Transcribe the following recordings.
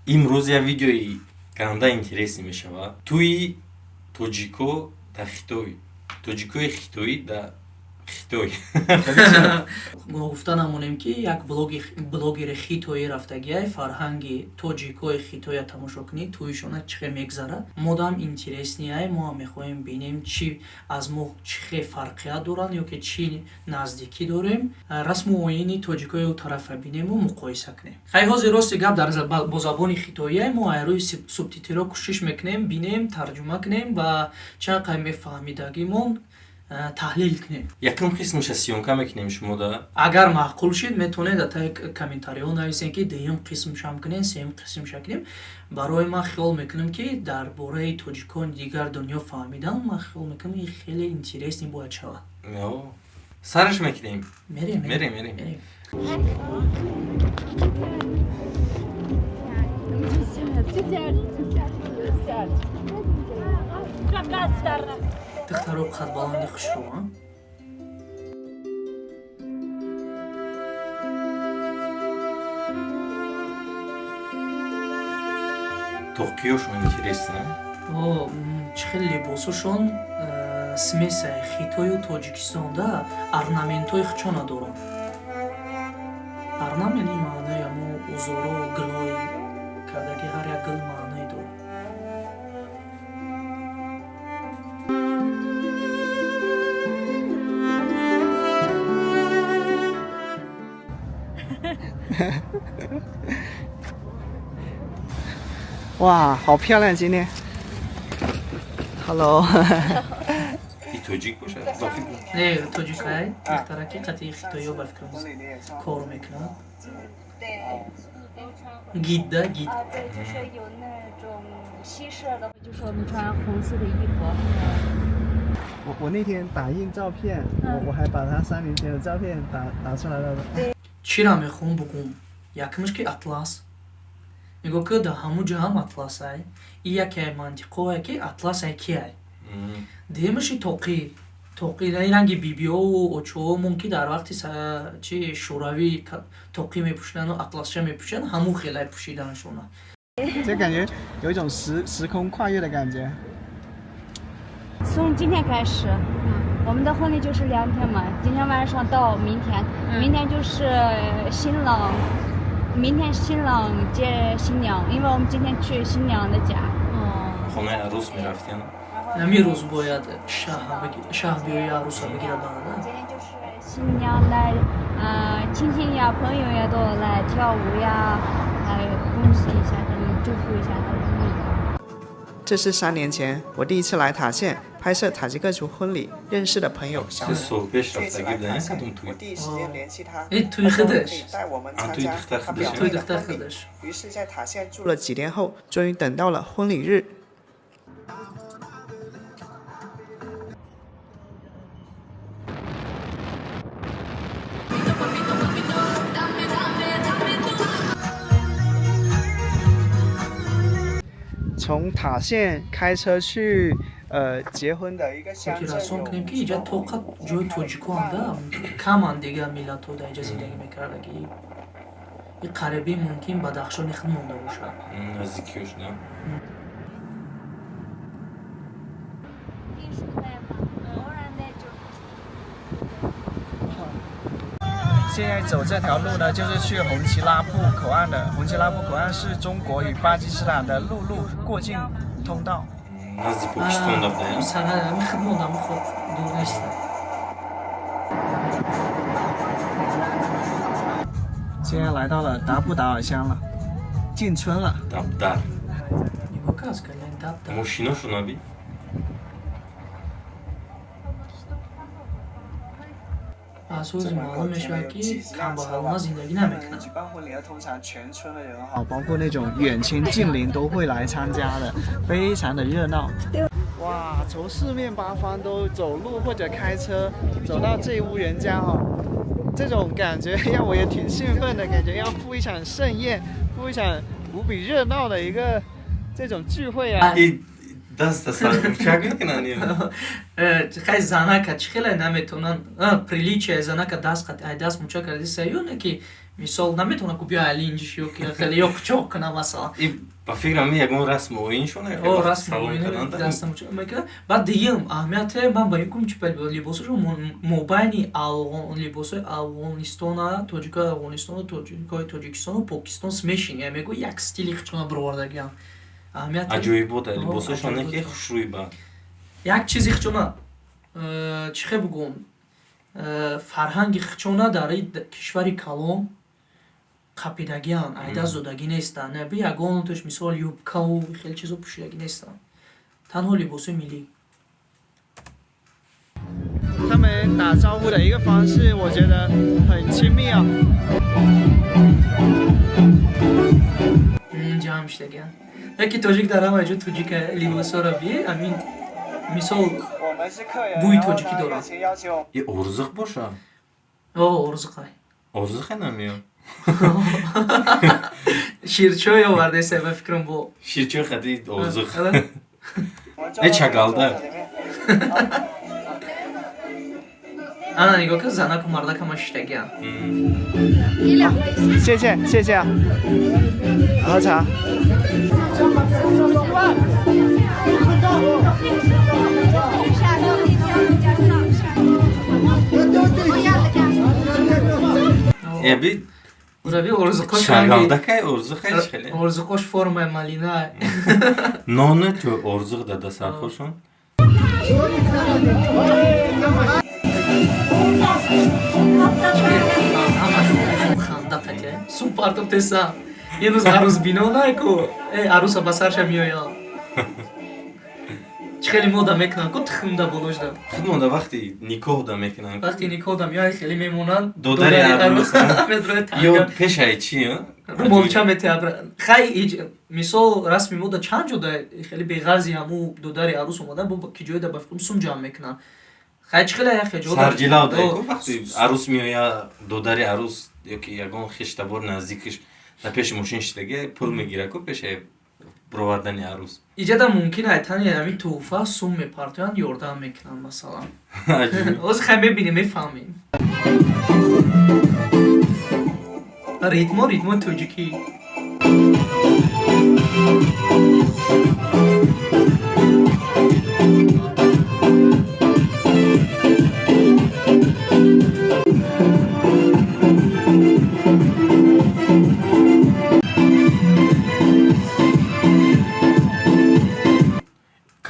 Имрӯз як видеои ганда интересный мешавад. Тӯи тоҷико дар Хитой, тоҷикои хитоӣ дар Хитой. Мо гуфта намонем, ки як блогери хитоӣ рафтагиай, фарҳанги тоҷикои хитоя тамошо кунӣ, тӯишона чӣ хел мегзарад. Модам интересный ай, мо ҳам мехоҳем бинем, чӣ аз мо чӣ хел фарқият доранд ё ки чӣ наздикӣ дорем. Расму оини тоҷикои ӯ тарафа бинему муқоиса кунем. Хай, ҳозир, рости гап, дар бо забони хитоиай, мо ай рӯи субтитрҳо кӯшиш мекунем, бинем, тарҷума кунем ва чанд қай мефаҳмидагимон таҳлил кунем. Якум қисмаша съёмка мекунем шумо да. Агар маъқул шид, метавонед дар таи комментариҳо нависем, ки дуюм қисмшам кунем, сеюм қисмша кунем. Барои ман хиёл мекунам, ки дар бораи тоҷикони дигар дунё фаҳмидан, ман хиёл мекунам, ин хеле интересный бояд шавад. Сараш мекунем. Мерем. Мерем, мерем. Мерем. Духтаро қадбаланди хушрӯ. Тоқиёшон интересно. О, чӣ хел либосошон, смеси Хитою Тоҷикистон да, орнаментҳои хучона доранд. Орнамент ин маънои ҳамо узоро, гулҳои кардаги, ҳар як гул маъное дорад. 哇，好漂亮今天。Hello。 И тоҷик бошад, ба фикр. Не, тоҷикай, духтараки қатъи хитоиё, ба фикрам, кор мекунад. Гид да, гид. 啊，对，就是有那种西式的，就是我们穿红色的衣服。我那天打印照片，我还把他3年前的照片打出来了。 Чира мехоҳам бугум? Якумш, ки атлас. Нигоҳ ки, дар ҳамун ҷо ҳам атласай. И яке мантиқое, ки атласай киай. Дуюмаши тоқӣ. Тоқӣ ин ранги бибиёву очоомон, ки дар вақти чи шӯравӣ тоқӣ мепӯшидану атласча мепӯшиданд, ҳамун хелай пӯшиданшона. 就感觉有一种时空跨越的感觉。从今天开始，我们的婚礼就是2天嘛，今天晚上到明天，明天就是新郎，明天新郎接新娘，因为我们今天去新娘的家。 Хонаи арӯс мерафтем. Ҳамин рӯз бояд шаҳ биёи, арӯса бигира барада. 今天就是新娘来，亲戚呀、朋友呀都来跳舞呀，来恭喜一下他们，祝福一下他们。这是3年前我第一次来塔县拍摄塔吉克族婚礼认识的朋友小 Се сол пеш 这次 рафтагӣ 来 буда, 塔县 кадом 我 тӯй? 第一时间联系他， Э, 他说 тӯи 可 худаш. 以带我们啊，тӯи 参加 духтар 他表 худаш. Тӯи 妹的 духтар 婚礼。 худаш. 于是，在塔县住了几天后，终于等到了婚礼日。从塔县开车去结婚的一个乡镇 Хотиррасон 有 кунем, ки иҷа тоқа ҷои тоҷикоам да каманд, дигар миллатҳо дар иҷа зиндагӣ мекардаги. И қариби мумкин Бадахшони худ монда бошад. Наздикиёш да. 订书袋嘛，偶然的就。现在走这条路呢，就是去红旗拉布口岸的。红旗拉布口岸是中国与巴基斯坦的陆路过境通道。 Назди Покистон да буда. Сарҳад ҳами худ монда, худ дур неста. 现在来到了达布达尔乡了，进村了。 Дабдар. Нигоҳ ка, аз кален даб-даб. Мошиношо наби. Аз ҳози маълум мешавад, ки камбағалона зиндагӣ намекунад. 举办婚礼的通常全村的人哈，包括那种远亲近邻都会来参加的，非常的热闹。哇，从四面八方都走路或者开车走到这一屋人家哈，这种感觉让我也挺兴奋的，感觉要赴一场盛宴，赴一场无比热闹的一个这种聚会啊。 И Даста сарчак мекунанд ё? Хай, занака чӣ хеле наметавонанд, приличие занака даст ай даст муча кардиса ё не, ки мисол наметавонад ку биё алинҷиш ё ки хеле ё қучоқ кунам, масалан. Ба фикрам, ягон расму оиншон. О, расму оин даста муча мекунад. Баъд дуюм аҳамияте ман ба ин кум чи либосашо мобайни либосҳои Афғонистона, тоҷикои Афғонистону тоҷикои Тоҷикистону Покистон смешанный, я мегӯ, як стили хичона бировардагиам. Аҳамияти аҷоибот либосашон ки хушрӯй ба як чизи хичона, чӣ хел бигӯм, фарҳанги хичона дар кишвари калон қапидагиан, айдаст додагӣ нестанд. Наби ягонташ мисол юбкаву хеле чизо пӯшидагӣ нестанд, танҳо либосҳои миллӣ. 他们打招呼的一个方式，我觉得很亲密啊。 Ҷамъ шудагиан. Яки тоҷик дар ҳама ҷо тоҷика либосҳоро би, амин, мисол, бӯи тоҷикӣ дорад. И орзуқ боша? О, орзуқай. Орзуқе намеё? Ширчой овардаеса, ба фикрам, бо ширчой хади орзуқ э чагалда. Ана, нигоҳ кун, занаку мардак ҳама шиштагиан. 谢谢谢谢，喝茶。 Эби Ураби орзуқош чагалдакай, орзуқай хеле. Орзуқош формаи малина. Нону ту орзуқ дада сархошон. Ханда қатя сум партоб теса. Ин рӯз арӯсбино найку, э арӯса ба сарша меояд, чӣ хеле мода мекунанд ку, тухмда болошда. Худмонда вақти никоҳ да мекунанд. Вақти никоҳ да меояд, хеле мемонанд. Додари арӯс ё пешаи чи? Румолча метеаб. Хай, мисол, расми мода чанд ҷода хеле беғарзи ҳаму додари арӯс омада бо ки ҷоеда, ба фикрам, сум ҷамъ мекунанд. Хай, чӣ хеле яхе ҷода сарҷилав да вақти арӯс меояд, додари арӯс ёки ягон хештабор наздикиш дар пеши мошин шидаги пул мегирад ку пешаи бировардани арӯс. Иҷада мумкин айтани ҳамин тӯҳфа сум мепартоянд, ёрдам мекунанд, масалан. Ҳозир хай мебинем, мефаҳмем. Ритмо, ритмо тоҷикӣ.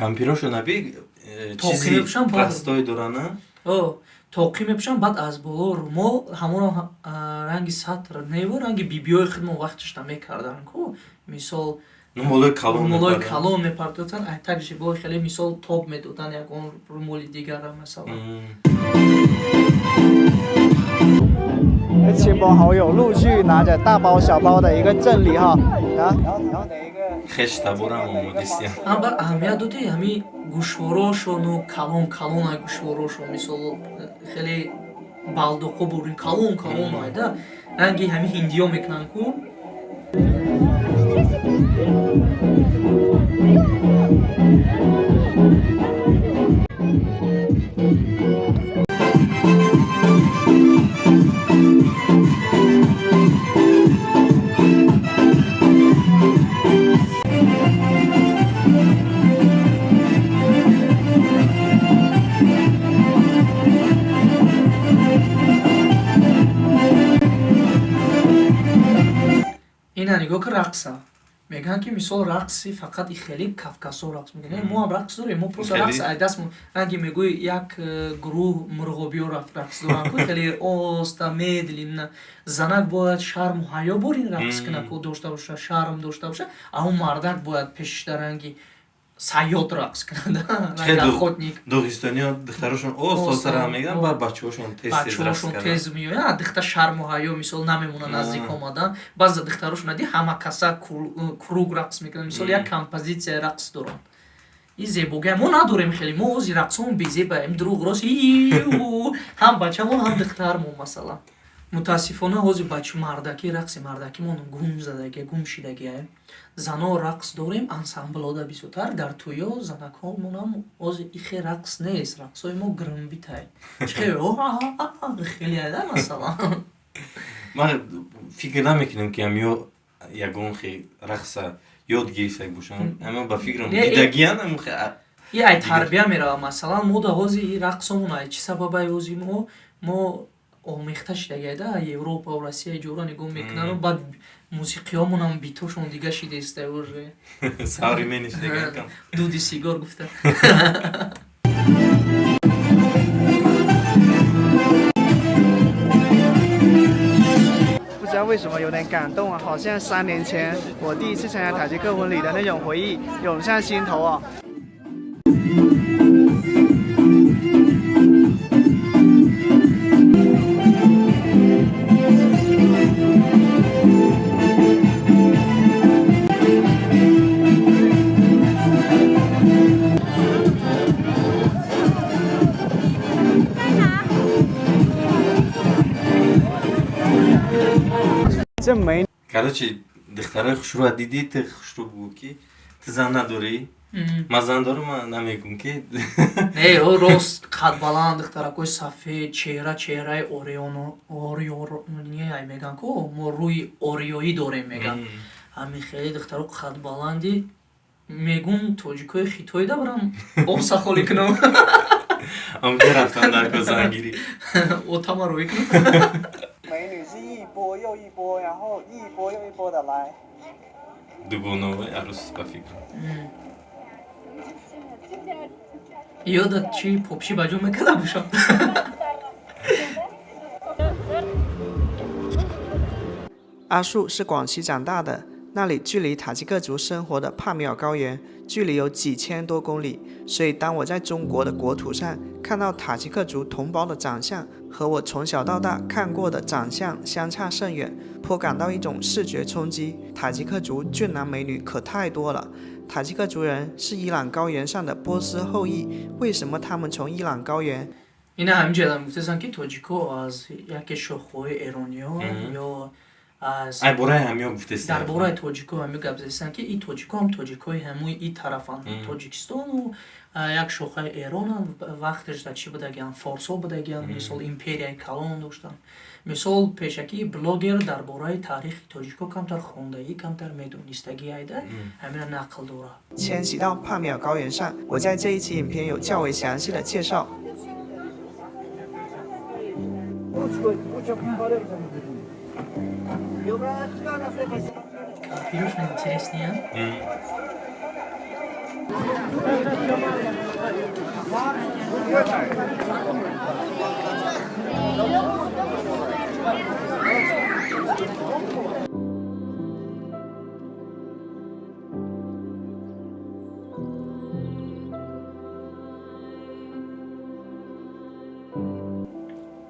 Кампирошо наби Тоқӣ чизи мепӯшанд, баъд- растой дорана. О, тоқӣ мепӯшанд, баъд аз боло румол, ҳамонро ранги сатр неву ранги бибиёи худмон вақташта мекарданд ку, мисол. Румолои калон. Румолои мепарданд. Калон мепартофтанд, айтакши бо хеле, мисол, тоб медоданд ягон румоли дигара, масалан. 亲朋好友陆续拿着大包小包的一个赠礼哈，啊， Хештаборам омадистия. Ам баъд аҳамият доди ҳами гӯшворошону калон калон ай гӯшворошон, мисол, хеле балдоқо бурин калон калон айда ранги ҳами ҳиндиё мекунанд ку. Ина нигоҳ ки рақса мегӯянд ки, мисол, рақси фақат и хеле кавказҳо рақс мекунанд, мо ҳам рақс дорем, мо просто Хеле? Рақс ай даст ранги мегӯи як гурӯҳ мурғобиё рақс доранд ку, хеле оста, медленно. Занак бояд шарму ҳаё борин рақс кунад ку, дошта боша, шарм дошта боша, а он мардак бояд пешда ранги сайёд рақс кунад, ранги Хеле охотник. Доғистониё духтарошон оста Оста, сара мегиранд, о. баъд бачаҳошон тез тез рақс Бачаҳошон карданд. Тез меоянд, духта шарму ҳаё, мисол, намемонад наздик омадан. Баъзе духтарошон нади ҳама каса круг рақс мекунанд, мисол, як композитсия рақс доранд. Ин зебогия мо надорем хеле, мо ози рақсҳомон безебаем, дурӯғ рост, ҳам бачамон, ҳам духтармон, масалан. Мутаассифона, ҳозир бачи мардакӣ, рақси мардакимон гум задаги, гум шидагия. Зано рақс дорем, ансамблода бисёртар дар тӯё занакҳомонам. Ҳозир ихе рақс нест, рақсҳои мо грмбитай, чихе хеле да, масалан. Ман фикр намекунам, ки ҳамё ягон хе рақса ёд гирифта бошанд. Ама ба фикрам, дидагиян. И ай тарбия мерава. Масалан, мо да ҳозир и рақсомон ай чӣ сабабай? Ҳозир мо омехта шидагида, Европа, Россия ҷора нигоҳ мекунану баъд мусиқиҳомонам битошон дига шидеста уже. Современный шидага. Дуди сигор гуфта. 不知道为什么有点感动啊，好像3年前我第一次参加塔吉克婚礼的那种回忆涌上心头啊。这美 Короче, духтарои хушрӯа дидӣ, ту хушрӯ бугӯ, ки ту зан надорӣ, ман зан дорам, ман намегӯм, ки. Не, о рост, қадбаланд духтаракои сафед, чеҳра чеҳраи ориёно, ориёне меган ку, мо рӯи ориёӣ дорем, меган. Ҳамин хеле духтаро қадбаланди мегум, тоҷикои хитоида барам об сахолӣ кунам. Амҷа рафтан дар ко зангирӣ. Отама рӯӣ кунам. 美女是一波又一波，然后一波又一波的来。 Дугоноваи арӯс, ба фикрам. Ёда чӣ попши ба ҷо мекарда бошам. 阿树是广西长大的，那里距离塔吉克族生活的帕米尔高原距离有几千多公里，所以当我在中国的国土上看到塔吉克族同胞的长相和我从小到大看过的长相相差甚远，颇感到一种视觉冲击。塔吉克族俊男美女可太多了。塔吉克族人是伊朗高原上的波斯后裔，为什么他们从伊朗高原？ Ина ҳаминҷоям гуфтасан, ки тоҷико аз яке шохҳои эрониё ё аз Ай бораи ҳамё гуфтест. Дар бораи тоҷико ҳамё гап задистанд, ки и тоҷико ҳам тоҷикои ҳамои и тарафанд, Тоҷикистону як шохаи эронанд. Вақташ дар чӣ будагианд? Форсҳо будагианд, мисол, империяи калон доштанд. Мисол, пешакӣ блогер дар бораи таърихи тоҷико камтар хондагӣ, камтар медонистагӣ айда ҳамина нақл дорад. 迁徙到帕米尔高原上，我在这一期影片有较为详细的介绍。 Компьютершон интересный.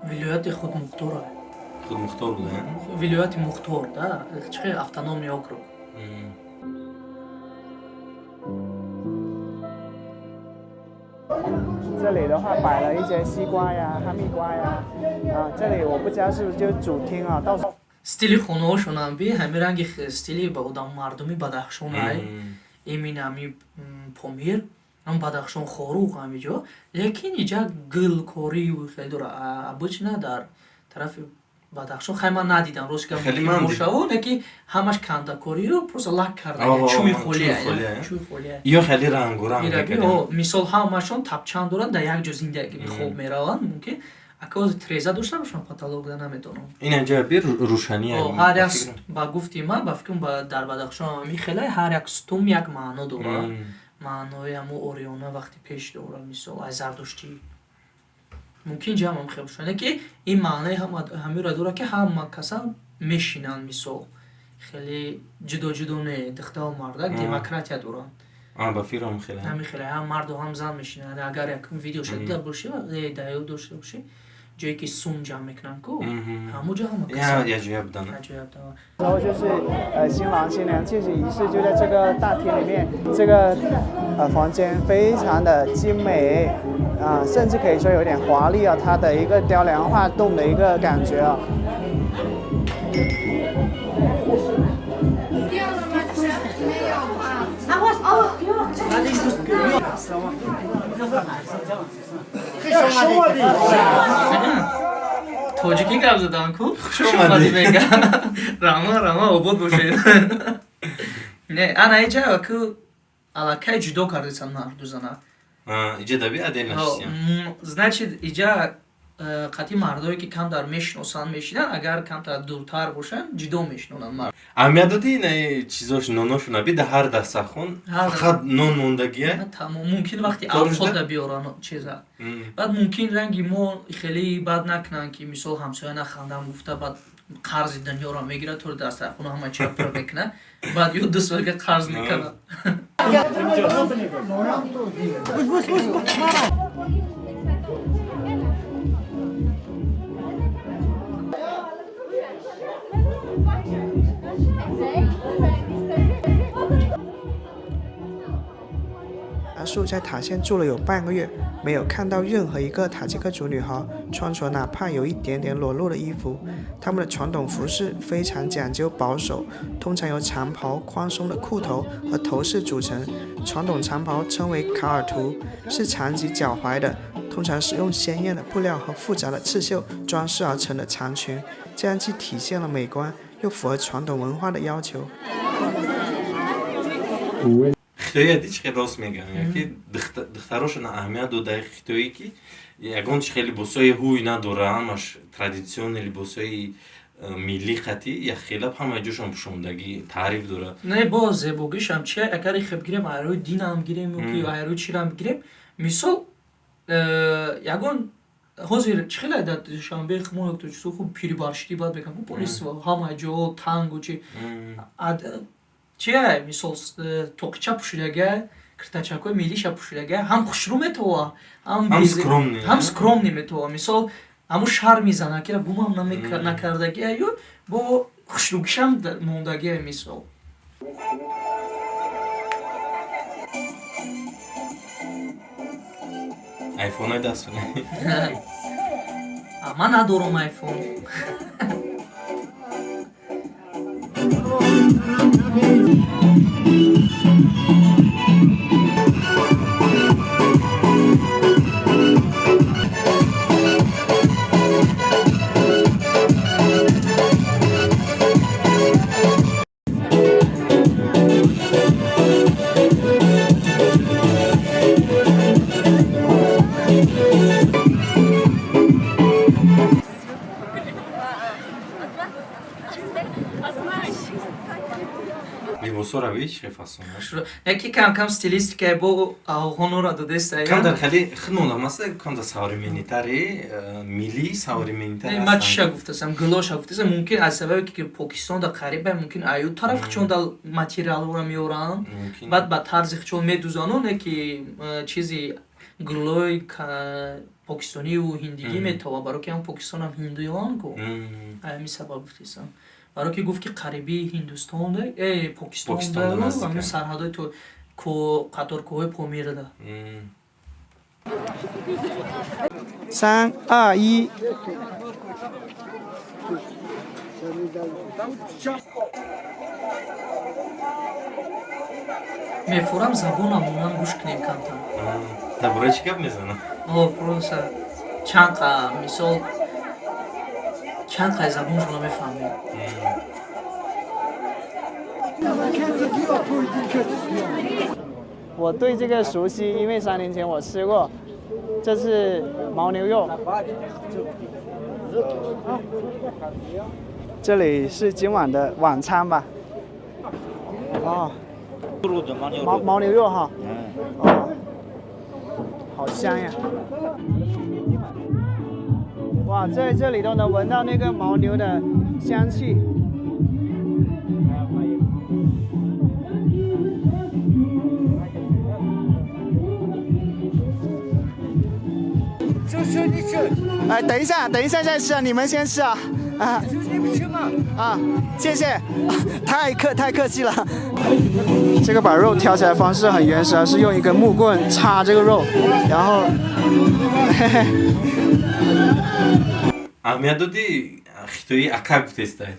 Вилояти худмухтора. Худмухтор буда? Вилояти мухтор да, чихе, автономный округ. 这里的话摆了一些西瓜呀、哈密瓜呀，啊，这里我不知道是不是就是主厅啊，到时候 Стили хонаҳошонам би ҳамин ранги стили ба одам мардуми Бадахшонай, имин ҳами Помир, ҳам Бадахшон, Хоруғ, ҳамиҷо. Лекин иҷа гилкорию хеле дора. Обычно дар тарафи Бадахшон хай ман надидам, рост гап, Хеле ман бошаву, лекин ҳамаш кандакорию, просто лак карда, чӯи холия, чӯи холия. Ё хеле рангуранг. Мисол, ҳамашон тапчан доранд, дар як ҷо зиндагӣ хоб мераванд. Мумкин ака ҳозир треза дошта бошам, потолок да, намедонам. Ин ҷоя би рӯшанӣ. Ҳар як, ба гуфти ман, ба фикрам, дар Бадахшон ҳами хеле ҳар як стум як маъно дорад, маънои ҳамо ориёна вақти пеш дорад. Мисол, аз зардуштӣ мумкин ҷамъам хел бошад, ки ин маънаи ҳамеро дорад, ки ҳама каса мешинанд, мисол, хеле ҷудо ҷудо не, духтару мардак демократия доранд. Ба фикрам, хеле. Ҳами хеле ҳам марду ҳам зан мешинанд. Агар як видеоша дида бошӣ, даёд дошта бошӣ, ҷое ки сум ҷамъ мекунанд ку, ҳамуҷо ҳама. Яҷоя будан. 之后就是新郎新娘进行仪式，就在这个大厅里面。这个房间非常的精美啊，甚至可以说有点华丽啊，它的一个雕梁画栋的一个感觉啊。Тоҷикӣ гап задан ку? Хуш омадӣ мегам. Рама, рама, обод бошед. Не, ана иҷа ку аллакай ҷудо кардисан марду зана. Иҷа даби отдельно шистем. Значит, иҷа қатъи мардое ки камтар мешиносанд мешинанд, агар камтар дуртар бошанд, ҷудо мешинонанд мард. Аҳамият додӣ ина чизош ноношона би да ҳар дастархон фақат нон мондагия? Тамом, мумкин вақти авқота биёранд чиза. Баъд мумкин ранги мо хеле бад накунанд ки мисол ҳамсоя нахандам гуфта баъд қарзи дунёро мегирад, тур дастархона ҳама чиро пур мекунад, баъд ё ду солга қарз мекунад. 阿树在塔县住了有半个月，没有看到任何一个塔吉克族女孩穿着哪怕有一点点裸露的衣服。他们的传统服饰非常讲究保守，通常由长袍、宽松的裤头和头饰组成。传统长袍称为卡尔图，是长及脚踝的，通常使用鲜艳的布料和复杂的刺绣装饰而成的长裙，这样既体现了美观，又符合传统文化的要求。 Хитоия ди чӣ рост мегӯям, ки духтарошона аҳамият додаи хитоӣ ки ягон чи хеле либосҳои ҳуй надора, ҳамаш традитсиони либосҳои миллӣ қатӣ якхела ҳама ҷошон пӯшондагӣ таъриф дорад. Не, бо зебогишам чи агар хеб гирем, айрӯи динам гирем ки айрӯи чирам гирем, мисол ягон ҳозир чӣ хеле дар Душанбе мо тоҷикистон хуб пирибаршидӣ бад мекунам, полис ҳама ҷо тангу чи чия, мисол тоқича пӯшидага, киртачакҳои миллиша пӯшидага, ҳам хушрӯ метова, ҳам скромный метова. Мисол ҳамун шарми занакира гумам накардагия ё бо хушрӯгишам мондагия мисол. Айфонҳои даст Ман надорам айфон. Либосҳоро би чӣ фасон. Яки кам-кам стилистикаи бо афғонора додеста. Камтар хеле хинонам аст, камтар современнитари, миллӣ современнитари. Ман чиша гуфтасам, гулоша гуфтасам, мумкин аз сабабе ки Покистон да қариба, мумкин аю тараф хичон да материалҳоро меоранд, баъд ба тарзи хичон медузану, не ки чизи гулои покистониву ҳиндигӣ метова, баро ки ҳам Покистонам ҳиндуён ку. Ҳамин сабаб гуфтасам. Баро ки гуфт ки қариби Ҳиндустон Покистон ҳамин сарҳадои қаторкӯҳои Помирда. 3 2 1。 Мефурам забонам монан гӯш кунем камтар. Дар бораи чӣ гап мезанам? Просто чанд қа мисол чанд қай забоншонро мефаҳмем. 我对这个熟悉，因为3年前我吃过，这是牦牛肉。这里是今晚的晚餐吧？哦，牦牛肉哈。哦，好香呀！哇，在这里都能闻到那个牦牛的香气。哎，等一下，等一下再吃啊！你们先吃啊！啊，你们吃嘛！啊，谢谢，太客气了。这个把肉挑起来方式很原始啊，是用一根木棍插这个肉，然后，嘿嘿。 Аҳамият додӣ Хитои ака гуфтестай.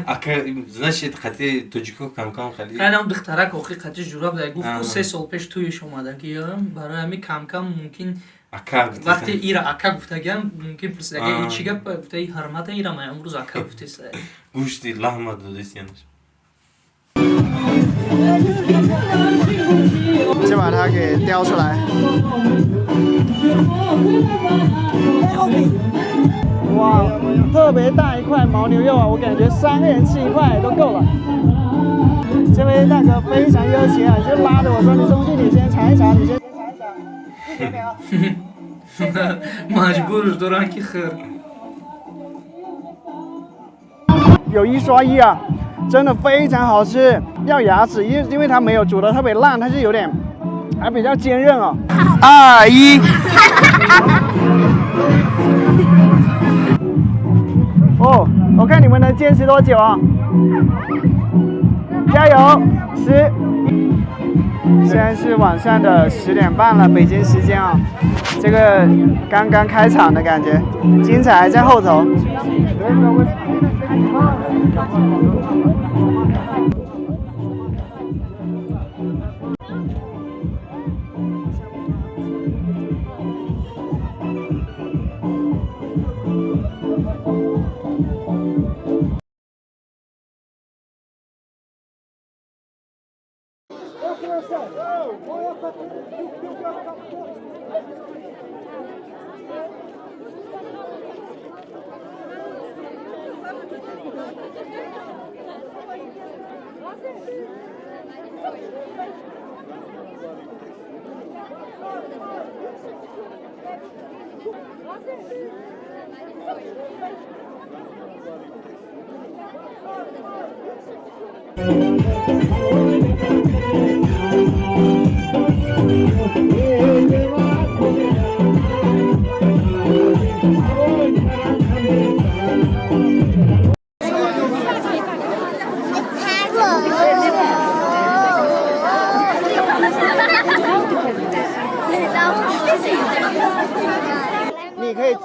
Ака, значит, қати тоҷико камкам хали. Хайнам духтарак охи қати ҷураб дай гуфт, ку Аҳа. 3 сол пеш туиш омадагиам, барои ҳами камкам мумкин Ака вақте гуфтестай. ира ака гуфтагиам, мумкин пурсидаги Аа. чӣ гап гуфта, и ҳармата ира май амрӯз ака гуфтестай. Гӯшти лаҳма додестиянаш. 先把它给叼出来。哇，特别大一块牦牛肉啊，我感觉三个人吃一块都够了。这位大哥非常热情啊，就拉着我说：“你兄弟，你先尝一尝，你先尝一尝，一点点啊。” Маҷбур доранд ки хӯр. 有一说一啊，真的非常好吃，掉牙齿，因为它没有煮的特别烂，它是有点还比较坚韧哦。二一。哦，我看你们能坚持多久啊？加油！十。现在是晚上的10点半了，北京时间啊，这个刚刚开场的感觉，精彩还在后头。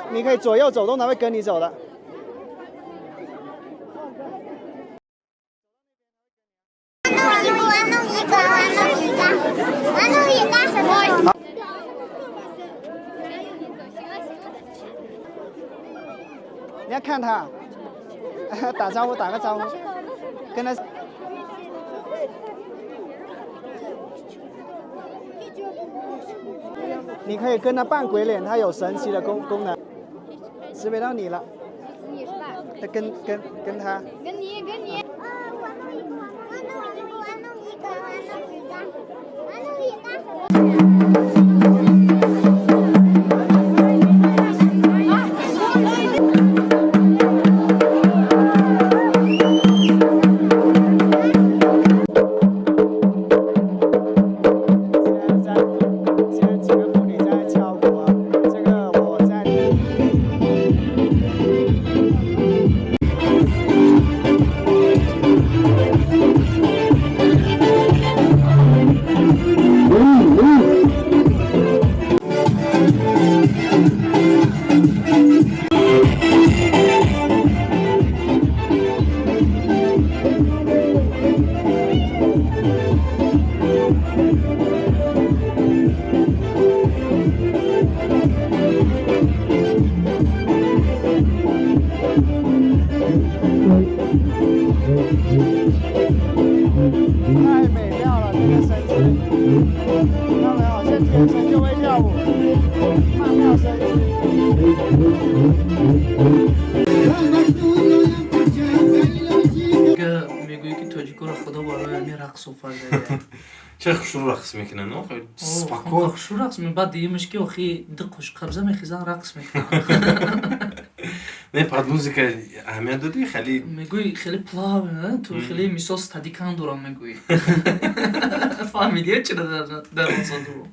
你可以左右走动，它会跟你走的。弄一个，弄一个，弄一个，弄一个。你要看它，打招呼，打个招呼，跟它。你可以跟它扮鬼脸，它有神奇的功能，识别到你了。你是吧？它跟它。跟你跟你。我弄一个，我弄一个，我弄一个，我弄一个，我弄一个。现在在，现在几个妇女在敲鼓啊，这个我在。太美妙了，这个身姿，他们好像天生就会跳舞，曼妙身姿。 Мегӯӣ ки тоҷикоро худо барои ҳамин рақс офаридагия. Ча хушрӯ рақс мекунанд, спокойно. Хушу рақс, баъд дидимаш ки охи ду қошқабза мехезанд, рақс мекунанд. Не, под музыка аҳамият додӣ хеле. Мегӯи хеле плавно, ту хеле мисол стадикан дорам, мегӯӣ. Фаҳмидӣ, чиро дар он дорам?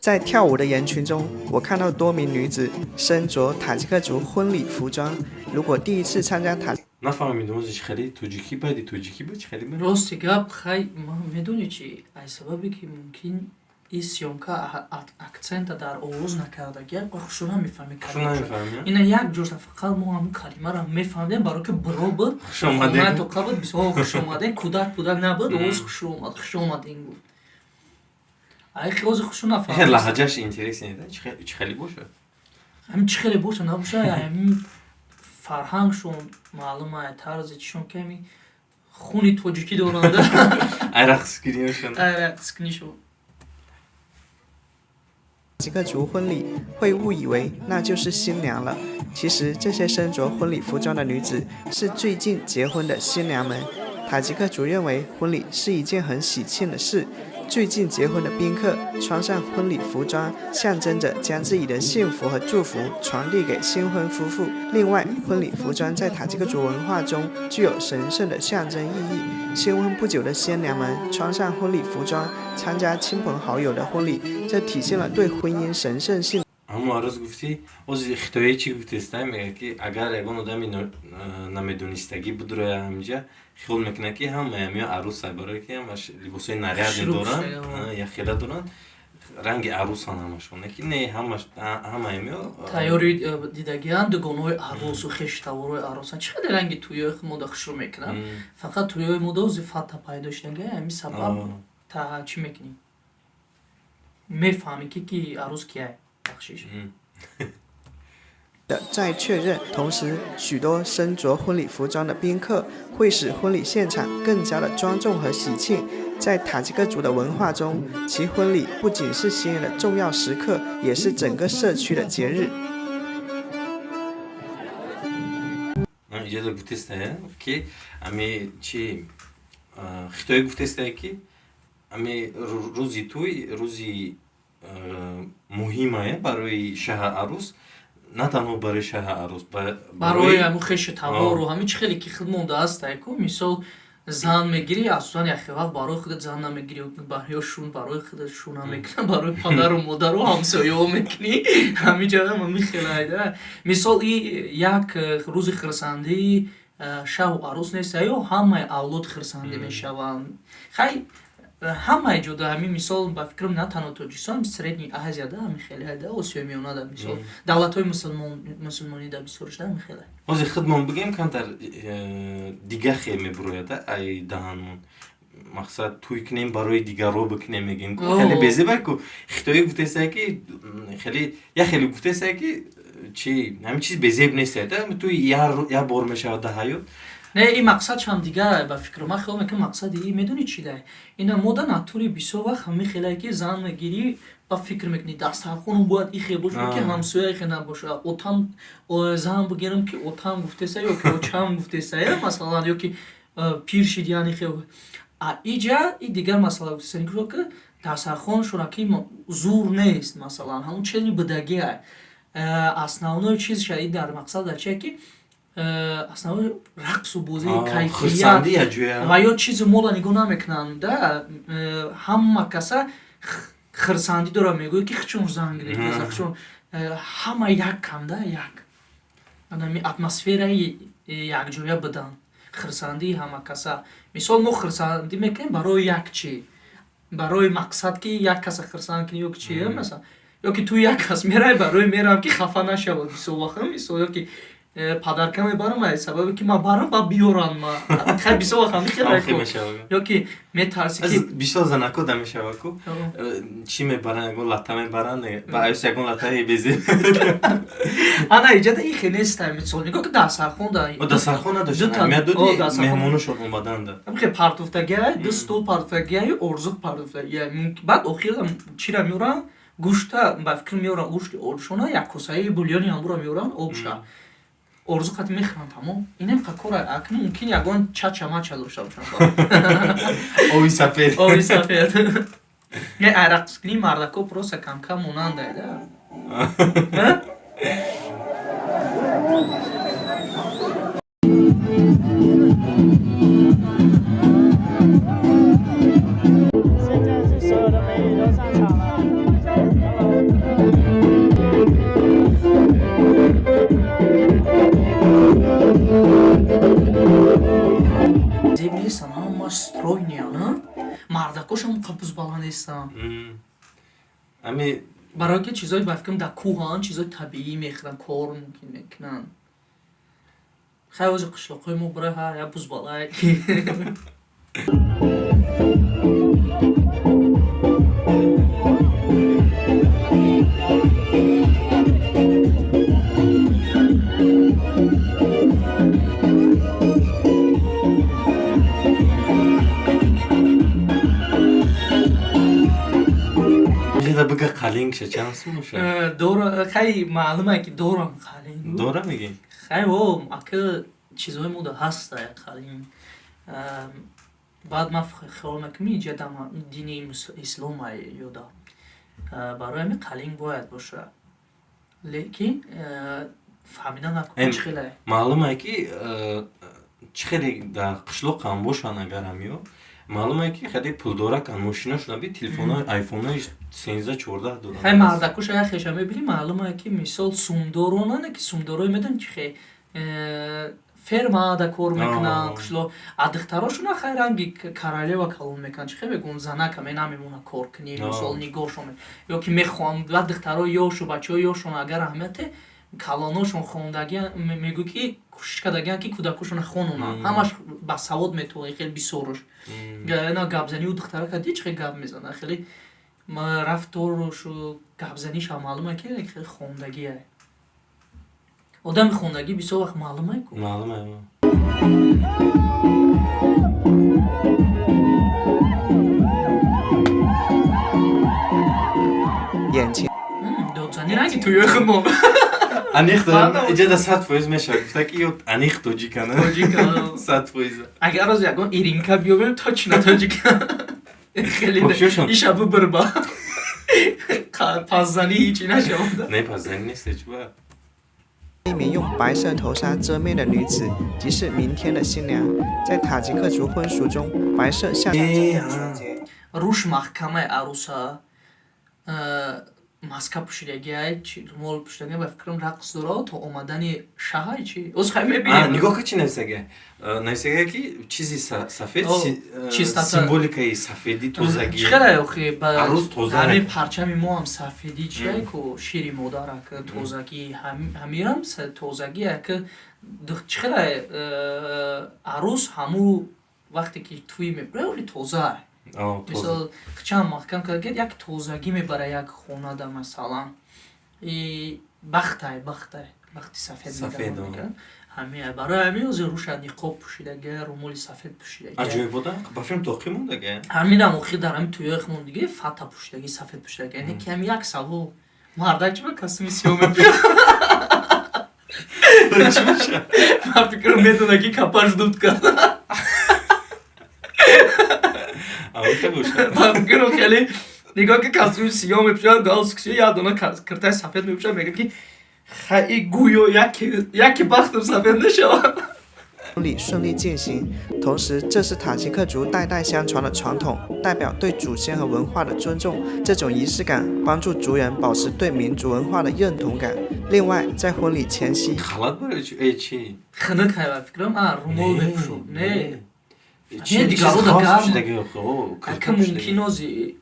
在跳舞的人群中，我看到多名女子身着塔吉克族婚礼服装。如果第一次参加塔 Нафаҳмидам, ози чӣ хеле тоҷикӣ бади, тоҷикӣ ба чӣ хеле ба? Рости гап, хай, медонӣ чи, ай сабабе ки мумкин и съёмка акцента дар овоз накардагия, хушу намефаҳми. Хушу намефаҳми. Ина як ҷоша фақат мо ҳамун калимаро мефаҳмидем, барое ки бро буд. Хуш омадем. Тоқа буд, бисёр хуш омадем, кӯдак пудак набуд, овоз хуш омад, хуш омадем гуфт. Ай ози хушу нафаҳмид. Лаҳҷаш интересный да, чӣ хеле бошад? Ҳамин чӣ хеле боша набоша, ҳамин фарҳангшон маълума, тарзи чишон, ки ҳамин хуни тоҷикӣ доранд. Ай рақскунишон. Ай рақскунишон. 吉克族婚礼会误以为那就是新娘了。其实这些身着婚礼服装的女子是最近结婚的新娘们。塔吉克族认为婚礼是一件很喜庆的事，最近结婚的宾客穿上婚礼服装，象征着将自己的幸福和祝福传递给新婚夫妇。另外，婚礼服装在塔吉克族文化中具有神圣的象征意义。新婚不久的新娘们穿上婚礼服装，参加亲朋好友的婚礼，这体现了对婚姻神圣性。 Ҳамун арӯз гуфтӣ, ози хитоӣ чӣ гуфтеста, мегӯяд ки агар ягон одами намедонистагӣ будроя ҳаминҷа, хиёл мекунад ки ҳамаи ҳамиё арӯса, барое ки ҳамаш либосҳои нарядный доранд, яхела доранд, ранги арӯсан ҳамашон, ки не, ҳамаи ҳамиё тайёри дидагианд, дугонаҳои арӯсу хештаворои арӯсан. Чӣ қадар ранги тӯёи мода хушрӯ мекунанд, фақат тӯёи мода ози фата пайдо шудага, ҳамин сабаб та чӣ мекунӣ, мефаҳмӣ ки арӯс кияй. 的再确认，同时，许多身着婚礼服装的宾客会使婚礼现场更加的庄重和喜庆。在塔吉克族的文化中，其婚礼不仅是新人的重要时刻，也是整个社区的节日。 Иҷоза гуфтеста, ки ами чи хитоӣ гуфтеста, ки ами рӯзи тӯй рӯзи муҳимае барои шаҳр арӯс, на танҳо барои шаҳр арӯс, барои ҳамун хешу тавору ҳамин чи хеле ки худ мондааст. Ку мисол зан мегирӣ, асосан яхе вақт барои худат зан намегирӣ, барои шун, барои худат шуна мекунӣ, барои падару модару ҳамсояҳо мекунӣ. Ҳамин ҷадам ҳамин хелайда. Мисол и як рӯзи хирсандии шаҳу арӯс нест, ё ҳамаи авлод хирсандӣ мешаванд. Хай, ҳамаи ҷода ҳамин, мисол, ба фикрам, на танҳо Тоҷикистон, Средний Азияда ҳамин хеле, Осиёи Миёнада, мисол, давлатҳои мусулмонида бисёршда ҳамин хеле. Ҳозир худмон бигем, камтар дига хел мебурояд ай даҳанмон, мақсад тӯй кунем барои дигарро бикунем, мегем, хеле безеба ку. Хитоӣ гуфтеста ки хеле як хеле гуфтеста ки чи ҳамин чиз безеб нест, тӯй як бор мешавад дар ҳаёт. Не, ин мақсадшам дигар, ба фикру ман хиёл мекунам, мақсади и медонӣ чи дай? Ина мода натури бисёр вақт ҳамин хелае ки зан мегирӣ ба фикр мекунӣ, дастархонам бояд ихе бошад, ки ҳамсоя ихе набошад, отам зан бигирам, ки отам гуфтеса ё ки очам гуфтеса, масалан, ё ки пир шид, яъне хе. А иҷа и дигар масъала гуфтеса ки дастархоншона ки зур нест, масалан, ҳамун чизи будагиа. Основной чизша и дар мақсад дар чие, ки основной рақсу бозии кайфият ва ё чизи мола нигоҳ намекунанд да, ҳама каса хирсандӣ дора, мегӯяд ки хчун зан гирифта, хчун ҳама як кам да, як анами атмосфераи якҷоя будан, хирсандии ҳама каса. Мисол, мо хирсандӣ мекунем барои як чи, барои мақсад ки як каса хирсанд кунӣ ё ки чи, масалан, ё ки ту як кас мерай, барои мерам ки хафа нашавад бисёр вақт, мисол, ё ки падарка мебарам ай сабабе ки ман барам ба биёранд ма. Хай, бисёр вақт ҳамин хеле, ё ки метарси ки бисёр занако да мешава ку, чӣ мебаранд, ягон лата мебаранд, ба аюс ягон латаи безе. Ана иҷада и хеле нест. Мисол, нигоҳ ки дастархон да Дастархон надошт, аҳамият доди, меҳмоношон омаданд. Хе, партуфтагиай, ду стол партуфтагиай, орзуқ партуфтагиай, баъд охир чира меоранд? Гӯшта, ба фикр, меоранд гӯшти оршона, як косаи бульёни ҳамбура меоранд, обша орзу қати мехӯранд, тамом. Инем қа кора. Акну мумкин ягон чача мача дошта бошанд. Оби сафед. Оби сафед. Не, ай рақскунии мардако просто камкам монандай да. 现在是所有的美女都上场了。Мардакошам бузбала нестан. Ами Барое ки чизои, ба фикрам, дар кӯҳан, чизои табиӣ мехӯранд, кор мумкин мекунанд. Хай, ози қишлоқҳои мо барои ҳар як бузбалае ки Ида бига, қалингша чанд сум боша? Дора, хай, маълуме ки дорам қалинг. Дора мегӣ? Хай, о, ака, чизои мода ҳаста қалинг. Баъд ман хиёл мекунам, инҷа дини ислом ёда, барои ҳамин қалинг бояд боша, лекин фаҳмида накун, чӣ хеле. Маълуме ки чӣ хеле дар қишлоқам бошанд, агар ҳамиё, маълуме ки хеле пулдоракан, мошинашона би, телефонҳои айфонҳои 13-14 доранд. Хай, мардакуша як хеша мебинӣ, маълуме ки мисол сумдоронане ки сумдорои медонӣ чӣ хе фермада кор мекунанд қишлоқ, а духтарошона хай ранги королева калон мекунанд. Чӣ хе мегӯм, занака менамемона кор кунӣ, мисол нигоҳшон ё ки мехоҳам. Баъд духтарои ёшу бачаҳои ёшон агар аҳамияте калоношон хондагӣ, мегӯ ки кӯшиш кардагианд ки кӯдакошона хононанд, ҳамаш ба савод метавонад, хеле бисёрош. На, гапзанию духтара кади чӣ хел гап мезанад, хеле рафторушу гапзанишам маълуме ки хеле хондагие. Одами хондагӣ бисёр вақт маълуме ку. Маълуме. 眼前 Додзани ранги туёи худмон. Аниқ иҷада 100% мешавад гуфта ки ё аниқ тоҷикана. Тоҷика. 100%. Агар роз ягон иринка биёбем, точно тоҷика. Хеле иша бибирба, паззанӣ ҳичи нашавад. Не, паззанӣ нест ҳеҷ. 一名用白色头纱遮面的女子，即是明天的新娘。在塔吉克族婚俗中，白色象征着纯洁。 Руш маҳкамаи аруса маска пӯшидагиай, румол пӯшидагиай, ба фикрам, рақс дора то омадани шаҳай чи оз хай мебинем. Нигоҳ ка, чи нависага? Нависага ки чизи сафед, символикаи сафедӣ, тозагӣ. Чӣ хеле охи арӯз тоза. Ҳамин парчами мо ҳам сафедӣ чиай ку, шири модарак, тозагӣ, ҳамирам тозагӣ. Ак чӣ хеле арӯз ҳаму вақте ки тӯй мебара, оли тоза, мисол, чанд маҳкам кард, як тозагӣ мебара як хонада, масалан, бахтай, бахтай, бахти сафед. Ҳамин барои ҳамин ҳозир руша ниқоб пӯшидага, румоли сафед пӯшидага. Аҷоибода, ба филм тоқӣ мондага. Ҳаминам охир дар ҳамин тӯёи худмон дига фата пӯшидаги, сафед пӯшидага, яъне ки ҳами як савол: мардак чиба костюми сиёҳ мепӯшад? Ман фикрам, медона ки капаш дуд кард. Ман фикрам, хеле нигоҳ ки костюми сиёҳ мепӯшад, галстук сиёҳ, як дона киртаи сафед мепӯшад, мегӯяд ки хай, гӯё яке бахтам сафед нашавад. 礼顺利进行，同时这是塔吉克族代代相传的传统，代表对祖先和文化的尊重。这种仪式感帮助族人保持对民族文化的认同感。另外，在婚礼前夕， халат барои чи? Хунук, ба фикрам, румол мепӯшод, не? Чи дигарода гарм. Ака, мумкин ози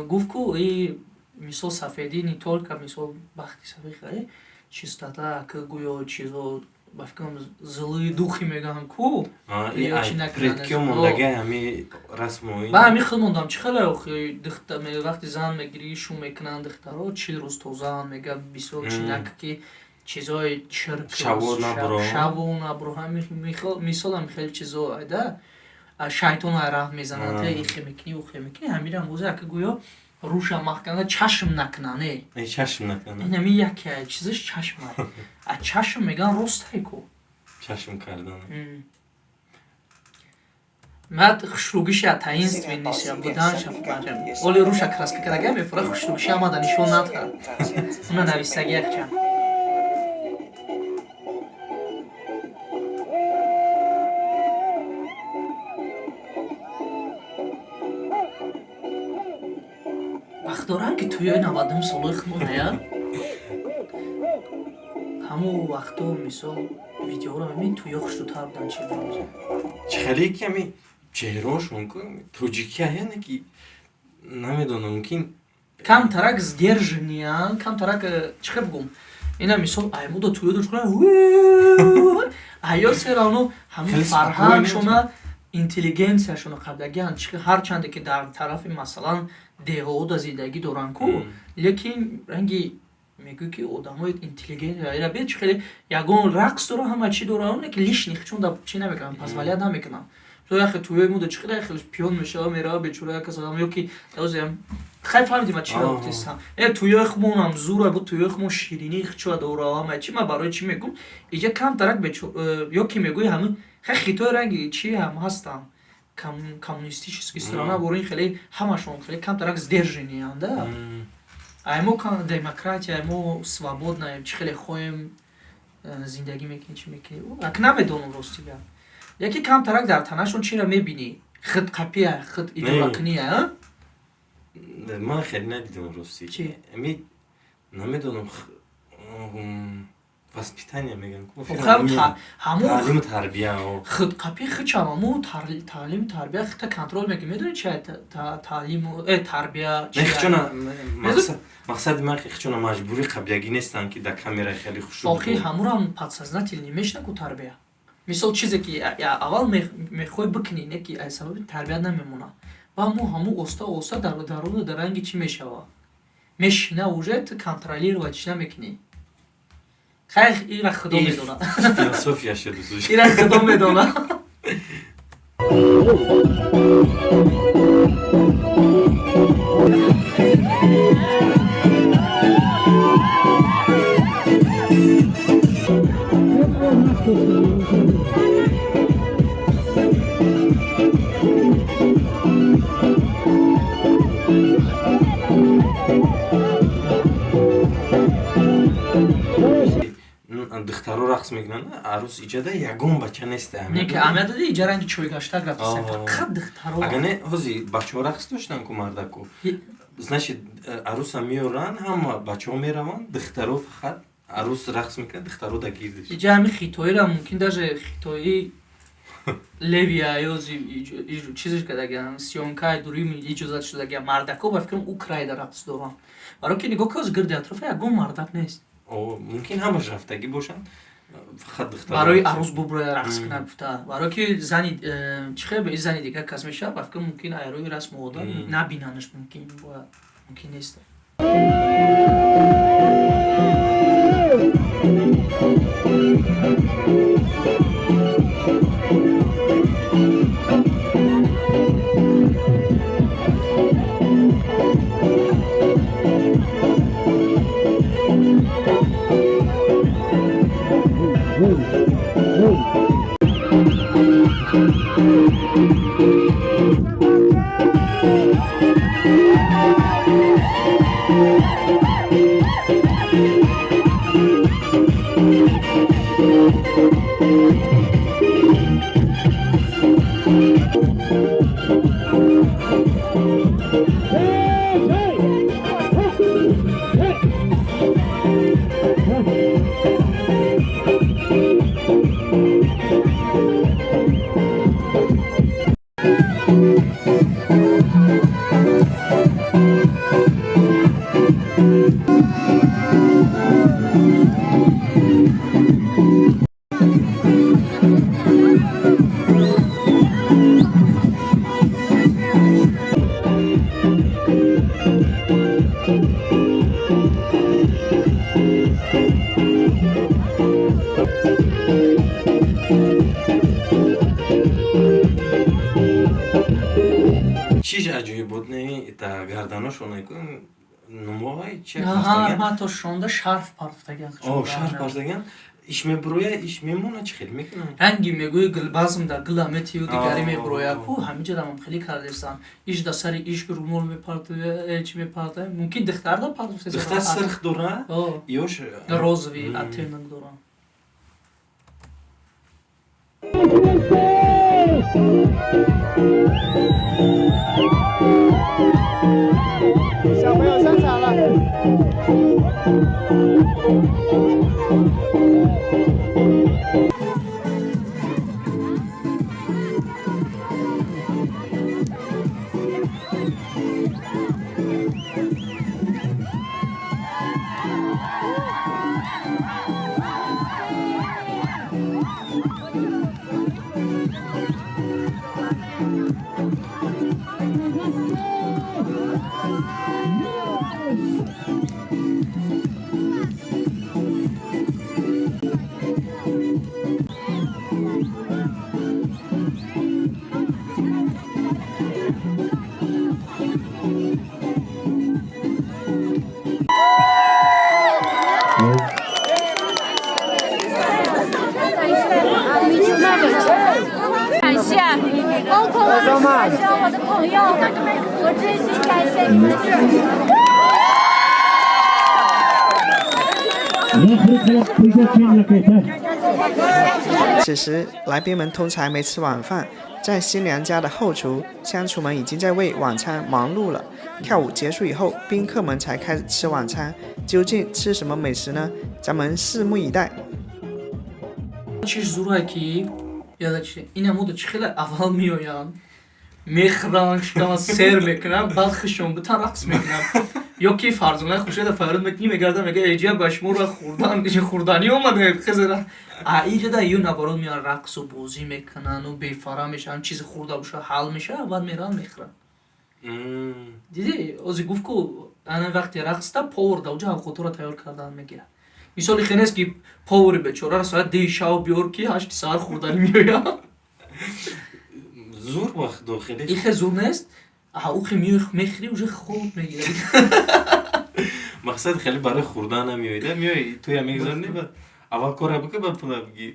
гуфт ку и мисол сафедӣ не только мисол бахти сафед, чистота, ака, гӯё чизо, ба фикрам, злые духи мегӯянд ку. Предкиё мондаги ҳами расму. Ба ҳами хел мондам. Чӣ хеле охи, вақти зан мегирӣ, шу мекунанд духтаро, 40 рӯз тозаанд, мега, бисёр чинак ки чизои чирк шаву набро, мисол ҳами хеле чизо айда шайтон ай раҳ мезанад, ихе мекунӣ, ухе мекунӣ. Ҳамирам бозе, ака, гӯё руша маҳкама, чашм накунане. Чашм накунане. Инами яке чизаш чашм, а чашм меган ростай ку. Чашм кардан. Мад хушругиша таинственниша буданша оли руша краска кардага мефура, хушругиша амада нишон надҳад, уна нависаги якча. Вақт дорам ки тӯёи 90-ум солои худмоная, ҳамун вақто, мисол, видеоро мебинӣ, тӯё хушрӯтар будан, чи имрӯз. Чӣ хеле ки ами Чеҳроашон тоҷикия, яъне ки намедонам, мумкин. Камтарак сдержанныян, камтарак, чӣ хел бигӯм, ина мисол аймуда туё дошт, ҳаё все равно ҳамин фарҳангшона, интеллигенсияшона қаблагиан. Ҳарчанде ки дар тарафи, масалан, деҳода зиндагӣ доранд ку, лекин ранги мегӯй ки одамои интеллигент бе чӣ хеле ягон рақс дора, ҳама чӣ дора, оне ки лишних чун чӣ намекунанд, позволять намекунанд. Яхе туёи муда чӣ хеле хеле пиён мешава, мерава бечора як кас одам ё ки хай, фаҳмиди ма чиро гуфтистам? Туёи хумонам зура бу, туёи хумон ширинӣ чуа дора, ҳама чӣ. Ма барои чӣ мегӯм, иҷа камтарак ё ки мегӯи ҳамин хай хитои ранги чӣ ҳам ҳастам, коммунистический страна борин, хеле ҳамашон хеле камтарак сдержанныянд да. Ай мо демократия, ай мо свободная, чӣ хеле хоҳем зиндагӣ мекунӣ, чӣ мекунӣ, ак намедонам, рости гап. Яке камтарак дар танашон чиро мебинӣ? Худқапия, худ идоракуния. Ман хеле надидам, рости. Намедонам, воспитание мегӯям. Ҳамун тарбия. Худқапи хичам ҳамун таълиму тарбия хита контроль мекунӣ. Медонӣ чи таълиму тарбия? Мақсади ман, хичона маҷбурӣ қаблягӣ нестанд, ки дар камера хеле хушрӯ. Охи ҳамурам подсознательный мешина ку тарбия. Мисол, чизе ки аввал мехоҳӣ бикунӣ, не ки аз сабаби тарбия намемонад, ба мо ҳамун оста оста дар даруну дар ранги чӣ мешава, мешина, уже ту контролировать чӣ намекунӣ. Хайр, ира худо медонад. Философия шуд. Ира худо медонад. Духтаро рақс мекунанд, арӯс иҷада ягон бача нест. Не ки аҳамият дади, иҷа ранги чойгаштак рафта, фақат духтаро. Агар не, ҳози бачаҳо рақс доштанд ку, мардаку. Значит, арӯса меоранд, ҳама бачаҳо мераванд, духтаро фақат, арӯс рақс мекунад, духтаро да гирдиш. Иҷа ҳами хитоира мумкин, даже хитои левия ё чизеш кардагиан, съёмкаи дури иҷозат шудагиан. Мардако ба фикрам у крайда рақс доранд, баро ки нигоҳ ки гирди атрофа ягон мардак нест. Мумкин ҳамаш рафтагӣ бошанд, фақат духтар. Барои арӯз буброя рақс кунад гуфта, барое ки зани чӣ хел зани дигар кас мешавад, ба фикр мумкин айрӯи расму одат набинанаш, мумкин бояд, мумкин нест. Чиз аҷоиб буд, не, та гарданошон нумоҳои чи? Ҳатто шонда шарф партофтагиан. О, шарф партофтагиан. Иш мебуроя, иш мемона, чӣ хел мекунам? Ранги мегӯи гулбазм да гула метию, дигари мебуроя ку, ҳамиҷадам хеле кардестан. Иш да сари иш румол мепартоя, чи мепартоя, мумкин духтар да партофта. Духтар сирх дора, ёш розовый оттенок дора. 小朋友上场了。感谢，包括我感谢我的朋友，我真心感谢你们。此时，来宾们通常还没吃晚饭，在新娘家的后厨，乡厨们已经在为晚餐忙碌了。跳舞结束以后，宾客们才开始吃晚餐。究竟吃什么美食呢？咱们拭目以待。 Чиш зурае ки яда чи ина мода чи хеле аввал меоянд, мехӯранд, шикама сер мекунанд, баъд хушон бутан рақс мекунанд. Ё ки Фарзонаи Хуршеда фарёд мекунӣ, мегарда, мега: «Эҷа, ба шуморо хурдан хурданӣ омада хезера». А иҷада ю наоборот, меоянд, рақсу бозӣ мекунану бефара мешаванд, чизи хурда боша, ҳал мешава, баъд мераванд, мехӯранд. Дидӣ, ози гуфт ку ана вақти рақста повар да уҷа авқотҳоро тайёр кардан мегирад. Мисоли хе нест, ки повари бечораро соат 10 шав биёр, ки 8 саҳар хурданӣ меояд. Зур вақт дохили. Ихе зур нест, а ухе мехӯри, уже хоб мегирад. Мақсад хеле барои хурдан намеоида, меои, туя мегузаронӣ, баъд аввал кора бика, баъд пула бигӣ.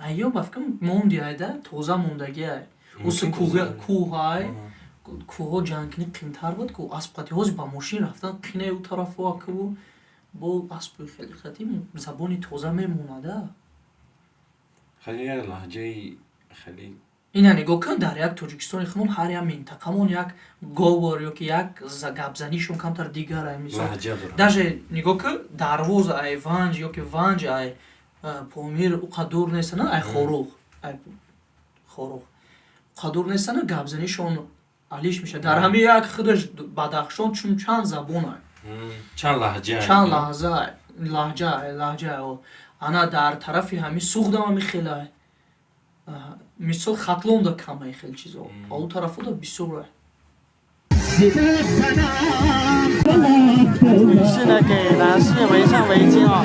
Айё, ба фикрам, монди айда тоза мондагиай. Уси кӯҳай, кӯҳҳо ҷангкунӣ қимтар буд ку асп қати. Ҳозир ба мошин рафтан қинаи, ӯ тарафу акуву бо аспи хеле қати забони тоза мемонада. Хеле як лаҳҷаи хеле. Ина нигоҳ кун, дар як Тоҷикистони худмон ҳар як минтақамон як говор ё ки як гапзанишон камтар дигар ай, мисол. Лаҳҷа дорад. Даже нигоҳ кун, Дарвоз ай Ванҷ ё ки Ванҷ ай Помир уқа дур нестана, ай Хоруғ, ай Хоруғ уқа дур нестана, гапзанишон алиш мешавад. Дар ҳамин як худаш Бадахшон чун чанд забон ай. Чанд лаҳҷа. Чанд лаҳза лаҳҷа лаҳҷа. Ана дар тарафи ҳамин Суғдам ҳами хелай, мисол, Хатлонда камай хел чизо, а ӯ тарафода бисёр ай. 女士呢给男士围上围巾哦。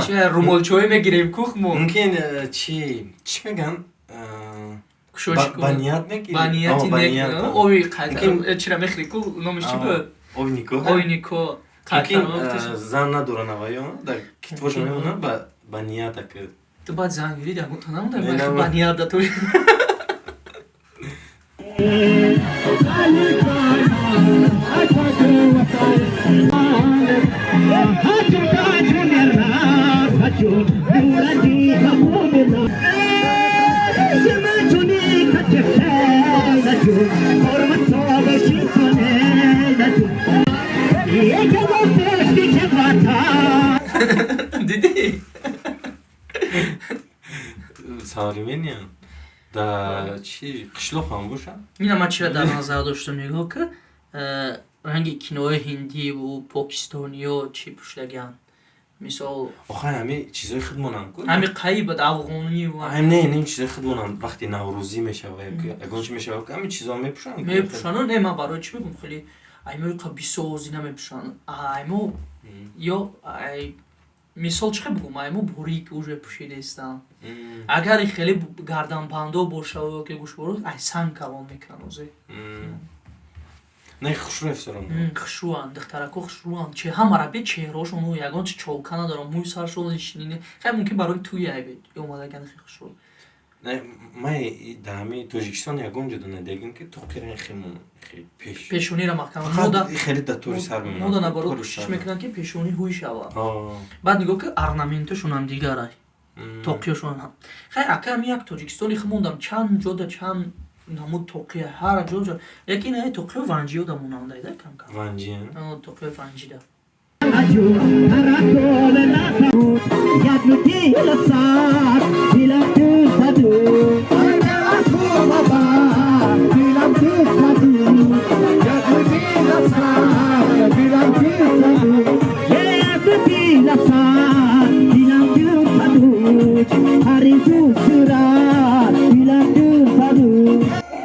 Чи румолчоӣ мегирем кухмо. Мумкин чи чӣ мегӯянд? Кушош. Ба ният мегирӣ? Ба нияти О, ба нек. ният. Ови Мумкин- чира мехӯри ку, номиш чӣ буд? Оби никоҳ. Ови никоҳ. Мумкин зан надоранд аваё, дар китфошон мемонанд, ба ният ак. Ту баъд зан гирӣ, ягон та намонда. Не, ба ният да ту. Дидӣ? Современный. Да чи қишлоқ ҳам бошад. Ина ман чира дар назар доштам, нигоҳ ки ранги кинои ҳиндиву покистониё чӣ пӯшидагианд. Мисол, охай ҳами чизои худмонанд ку. Ҳами қаиб афғонӣ. Не, не, чизои худмонанд, вақти наврӯзӣ мешава, ягон чи мешава, ҳами чизо мепӯшанд. Мепӯшанд. Не, ман барои чӣ мегӯм, хеле аймо бисози намепӯшанд. Аймо ё мисол чӣ хел бигӯм, аймо бурик уже пӯшидаистанд. Агар хеле гарданбандо боша ки гӯшворо, ай санг калон мекунанд озе. Не, хушрӯ эфсорам. Хушрӯанд, духтарако хушрӯанд. Че ҳамара бе чеҳраошон ягон чи чолка надоранд, мӯи саршон лишнини. Хай, мумкин барои туи айбе омадаган хе хушрӯ. Ман дар ҳами Тоҷикистон ягон ҷо надидагим, ки тоқира хемон пеш. Пешонира маҳкам. Хеле дар тори сар. Мода наоборот кӯшиш мекунанд, ки пешонӣ ҳуй шавад. Баъд нигоҳ ки орнаменташонам дигарай, тоқиёшон. Хай, ака, ами як тоҷикистони химондам чанд ҷода чанд намуд тоқия, ҳар ҷо. Лекин ай тоқиё ванҷиёда монандай да камкам. Ванҷи. Тоқиёи ванҷида.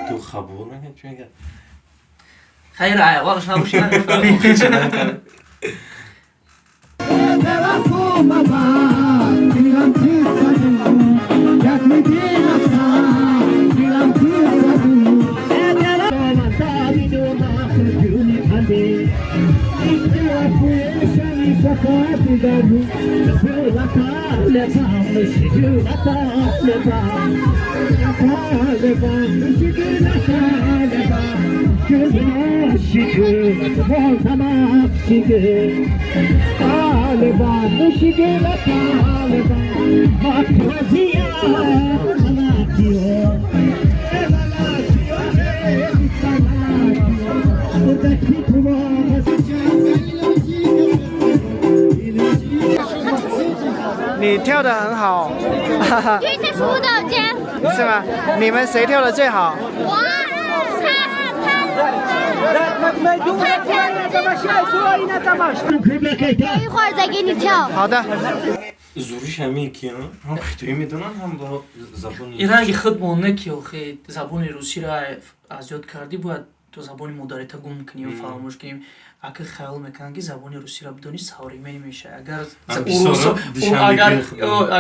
Ту хабур мекунӣ, чӣ мегӯяд? Хайр, аввалаш набоши, намефаҳмем. 你跳得很好，这是舞蹈家。是吗？你们谁跳的最好？我，他他跳的最好。等一会儿再给你跳。好的。 Зуриш ҳамин ки ҳам хитоӣ медонанд, ҳам бо забони. Ин ранги худ монда, ки охи забони русиро аз ёд кардӣ, бояд ту забони модарита гум кунӣ ё фаромӯш кунӣ. Ака, хаёл мекунанд, ки забони русиро бидонӣ, современный мешавӣ. Агар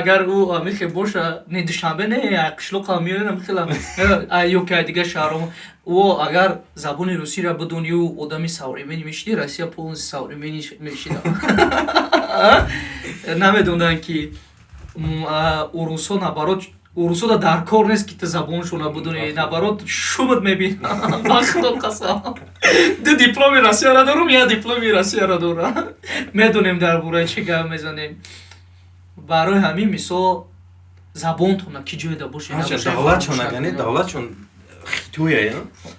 агар ӯ амихе боша, не Душанбе, не қишлоқа меоям, хела ё ки дигар шаҳрҳо, ӯ агар забони русиро бидонӣ, ӯ одами современный мешидӣ, Россия полностью современный мешида. Намедонанд, ки урусҳо наоборот, урусҳо дар кор нест, ки ту забоншона бидонӣ, наоборот шумат мебинанд. Ба Худо қасам, ду дипломи Россияро дорум, як дипломи Россияро дорам, медонем дар бораи чӣ гап мезанем. Барои ҳамин, мисол, забонтона ки ҷоеда боше. Давлатшон агане, давлатшон хитоя,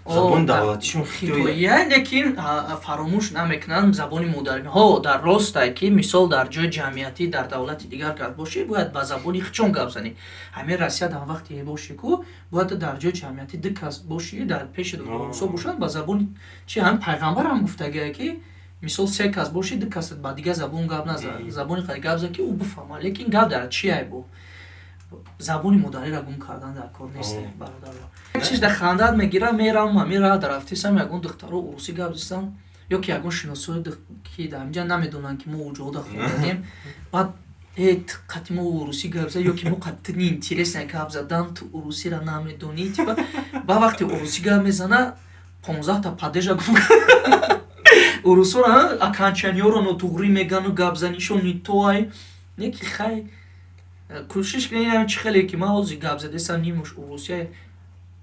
забони давлатишон. Хитоя, лекин фаромӯш намекунанд забони модарӣ. Ҳо, дар ростай, ки мисол дар ҷои ҷамъиятӣ, дар давлати дигар гап бошӣ, бояд ба забони хичон гап занӣ. Ҳамин Россия дар вақте бошӣ ку, бояд дар ҷои ҷамъиятӣ ду кас бошӣ, дар пеши русо бошанд, ба забони чи. Ҳамин пайғамбарам гуфтагия, ки мисол се кас бошӣ, ду кас ба дигар забон гап назан, забони қади гап зан, ки ӯ бифаҳма. Лекин гап дар чи ай бо забони модариро гум кардан дар кор нест, бародаро. Чиз да хандат мегирам, мерам ҳамин ра дарафтисам, ягон духтаро урусӣ гап зистам ё ки ягон шиносое, ки дар инҷа намедонанд, ки мо уҷода хондагем. Баъд э қати мо урусӣ гап зад, ё ки мо қати неинтересно гап задан, ту урусиро намедонӣ, типа. Ба вақте урусӣ гап мезана, 15-та падежа гум. Урусоро окончаниёро нотуғрӣ мегану гапзанишон не то ай, не ки. Хай, кӯшиш кунем, чӣ хеле ки ман ҳозир гап задесам, нимуш урусия,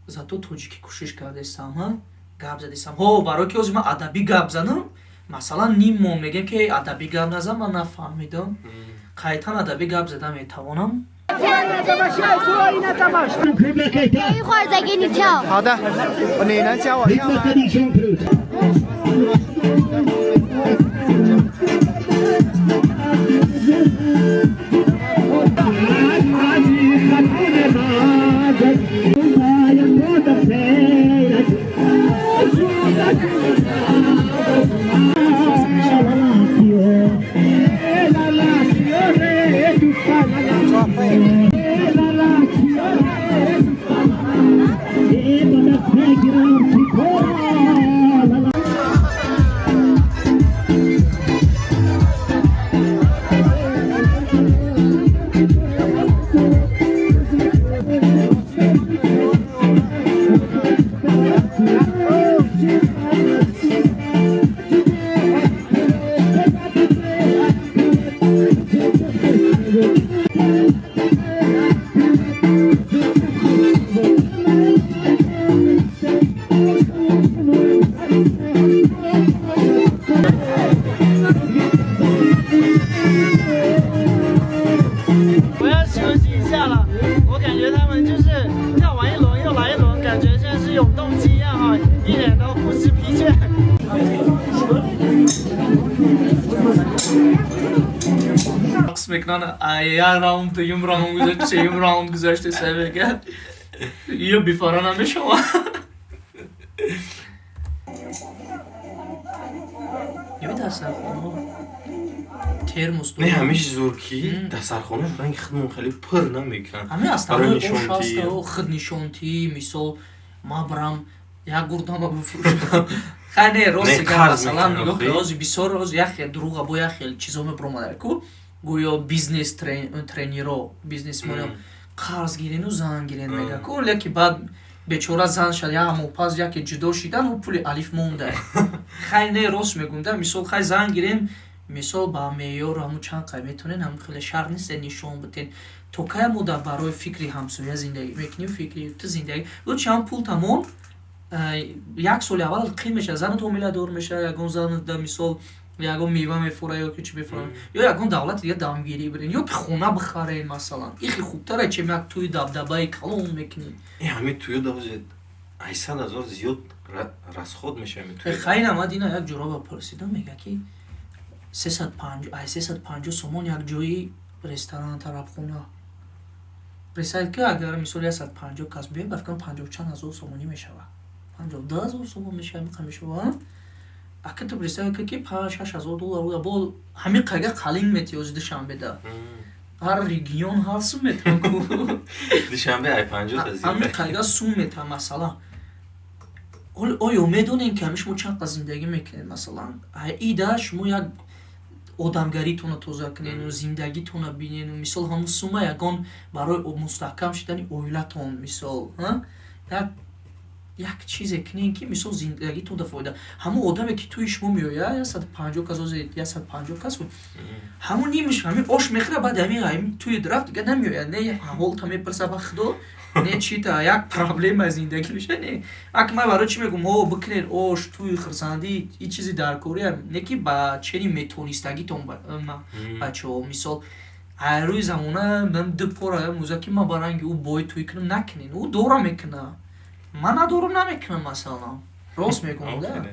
зато тоҷикӣ кӯшиш кардесам, ҳа, гап задесам. Ҳо, барои ки ҳозир ман адабӣ гап занам, масалан, ним мо мегем, ки адабӣ гап назан, ман нафаҳмидам. Қайтан адабӣ гап зада метавонам. 等一会儿再给你跳。好的，你能教我跳吗？我要休息一下了，我感觉他们就是跳完一轮又来一轮，感觉像是永动机一样哈，一点都不知疲倦。 Рақс мекунанд, як раунд, дуюм раунд гузашт, сеюм раунд гузашт, мега ё бифара намешавад. Еби дастархонаҳо термос. Не, ҳамеш зур ки дастархона ранги худмон хеле пур намекунанд. Ҳамин Барои астарҳои ош нишонтӣ. ҳаст, худ нишонтӣ. Мисол, ма барам як гурдама бифурӯшам. Хай, не, рости Не, гап, қарз масалан, мекунам, нигоҳ охи. ки ҳозир бисёр ҳозир як хел дурӯға бо як хел чизо мебуромада ку, гӯё бизнес тренеро, бизнесмено қарз гирену зан гирен мега ку, леки баъд бечора зан шад, як моҳ пас яке ҷудо шидан, ӯ пули алиф монда. Хай, не, рост мегӯм да, мисол, хай, зан гирен, мисол, ба меъёр ҳамун чанд қай метонен, ҳамун хеле шарт нест нишон битен. То кая мо дар барои фикри ҳамсоя зиндагӣ мекунем, фикри ту зиндагӣ лучше ҳам пул тамом. Як соли аввал қин мешавад, занат ҳомиладор мешавад, ягон зан да, мисол, ягон мева мефура ё ки чӣ мефура, ё ягон давлати дига дамгирӣ бирен, ё ки хона бихарен, масалан, ихи хубтара, чем як тӯи дабдабаи калон мекунӣ. Э, ҳамин туё да ҳозир 800 000 зиёд расход мешава ҳамин туё. Хайна, ма дина як ҷуроба пурсидам, мега ки ай 350 сомон як ҷои ресторан, тарабхона. Представь ки агар, мисол, 150 кас биёяд, ба фикрам, панҷоҳу чанд ҳазор сомонӣ мешавад, 52 000 сомон мешавад, миқа мешавад. Ака, ту представь ки 5-6 ҳазор доллар буда, бо ҳамин қайга қалин метиёзи Душанбеда ҳар регион ҳар сум метавон. Душанбе ай 50 та зиёд. Ҳамин қайга сум метавон, масалан. Оё медонем ки ҳамин шумо чанд қад зиндагӣ мекунед? Масалан, ида шумо як одамгаритонро тоза кунену зиндагитонро бинену, мисол, ҳамун сума ягон барои мустаҳкам шудани оилатон, мисол, як чизе кунен ки, мисол, зиндагитонда фоида. Ҳамун одаме ки тӯи шумо меояд, 150 кас, ҳозир 150 кас буд, ҳамун нимаш ҳамин ош мехӯрад, баъд ҳамин тӯи рафт, дига намеояд, не ҳолта мепурсад, ба худо, не чита як проблема зиндагӣ меша. Не, ак ман барои чӣ мегӯм, о бикунед ош, тӯи хурсандӣ, ин чизи даркория, не ки ба чени метонистагитон, бачаҳо. Мисол, рӯи замона ду пора мӯза ки ман ба ранги ӯ бой тӯй кунам, накунен. Ӯ дора мекуна, ман надорам, намекунам, масалан, рост мегӯм да.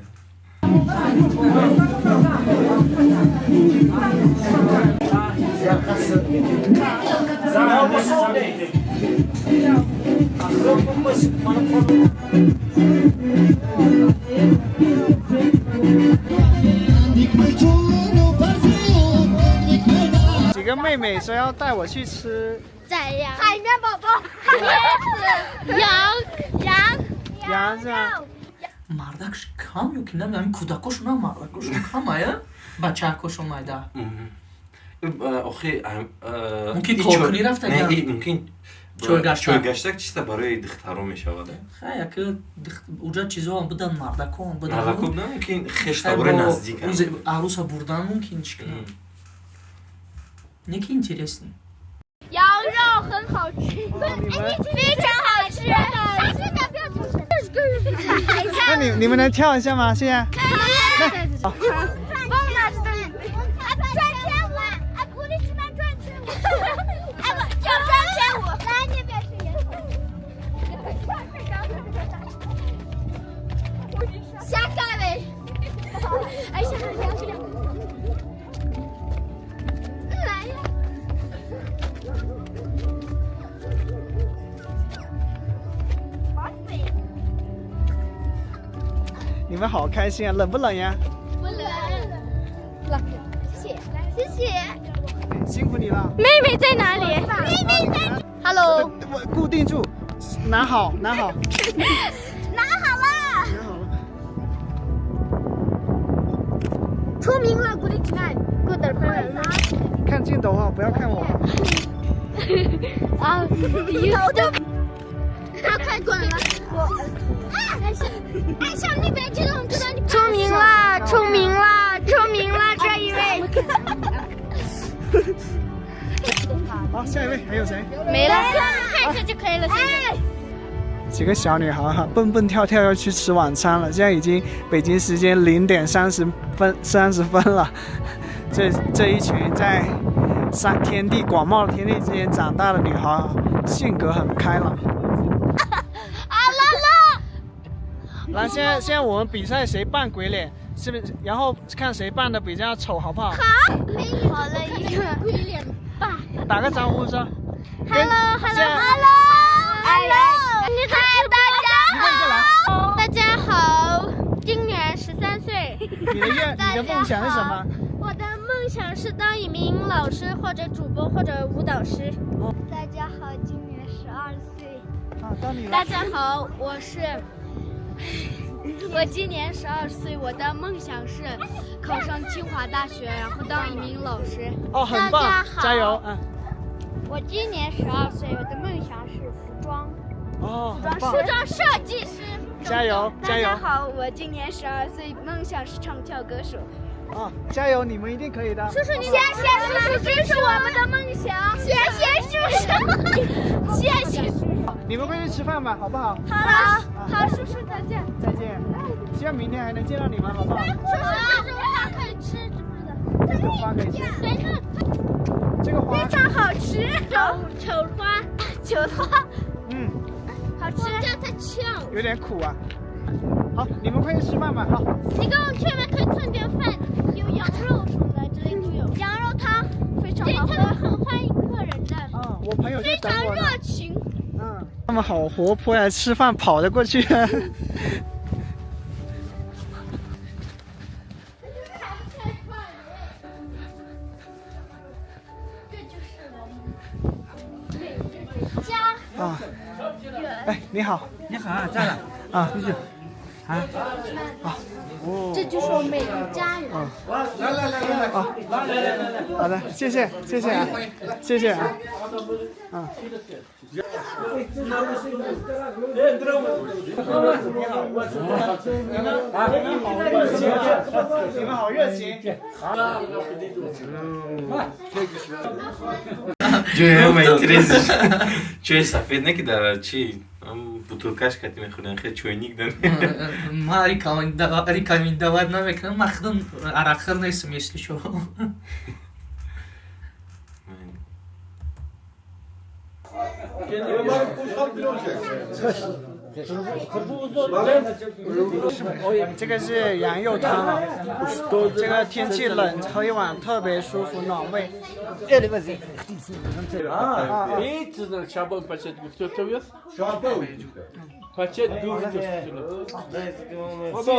几个妹妹说要带我去吃宰羊、海绵宝宝、椰子、羊、羊、羊是吧？ Мардакш кам ё ки нами, ҳамин кӯдакошон, мардакошон кам ая, бачаакошон майда. Охи. Мумкин коркунӣ рафта. Мумкин Чойгаштак. Чойгаштак чиста барои духтаро мешавад. Хай, яке уҷа чизоам будан, мардакоам будан. Мардако будан, мумкин хештабори наздик. Аруса бурдан мумкин, чӣ кунам, не ки интересный. 羊肉很好吃，非常好吃。下次的不要吃，那你们能跳一下吗？现在？好。转圈舞，哎，鼓励吃饭转圈舞，哎不，叫转圈舞。来，那边是野下盖呗。哎，下下下。来呀。 你们好开心啊！冷不冷呀？不冷。冷。谢谢，谢谢。辛苦你了。妹妹在哪里？妹妹在。Hello。我固定住，拿好，拿好。拿好了。拿好了。出名了，古力奇奈，过得快。看镜头啊，不要看我。啊！头就，他快滚了！我，哎，像那边这种，出名了，出名了，出名了，这一位。好，下一位还有谁？没了，看一下就可以了。哎，几个小女孩哈，蹦蹦跳跳要去吃晚餐了。现在已经北京时间0点30分了。这一群在天地广袤的天地之间长大的女孩，性格很开朗。啊啦啦！来，现在我们比赛谁扮鬼脸，是不是？然后看谁扮的比较丑，好不好？好。好了一个鬼脸吧。打个招呼说。 Hello Hello Hello Hello！你好，大家好。大家好，今年13岁。你的梦想是什么？我的梦想是当一名老师或者主播或者舞蹈师。大家好，今年12岁。啊，到你了。大家好，我今年12岁，我的梦想是考上清华大学，然后当一名老师。哦，很棒，加油！嗯。我今年12岁，我的梦想是服装。哦，服装设计师。加油，加油！大家好，我今年12岁，梦想是唱跳歌手。啊，加油！你们一定可以的。叔叔，你谢谢叔叔支持我们的梦想。谢谢叔叔，谢谢叔叔。你们快去吃饭吧，好不好？好，好，叔叔再见。再见，希望明天还能见到你们，好不好？叔叔，这个花可以吃，知不知道？这个花可以吃。对，这个花非常好吃，丑花，韭花，嗯，好吃。叫它呛。有点苦啊。好，你们快去吃饭吧。好。你跟我去外面可以蹭点饭，有羊肉什么的，这里都有。羊肉汤非常好喝，他们很欢迎客人的。嗯，我朋友就等我。非常热情。嗯，他们好活泼呀，吃饭跑得过去。这就是我们家。啊。哎，你好。你好，在了。啊，继续。啊，好，这就是我们的家人。来来来来来，好，好的，谢谢谢谢啊，谢谢啊，啊。你们好热情。 Чои сафед не ки дар чи бутылкаш кати мехӯрдем, хеле чойник дан. Ман рекомендовать намекунам, ман худам арақхӯр нестам, если шо. 这个是羊肉汤啊，这个天气冷，喝一碗特别舒服，暖胃。谢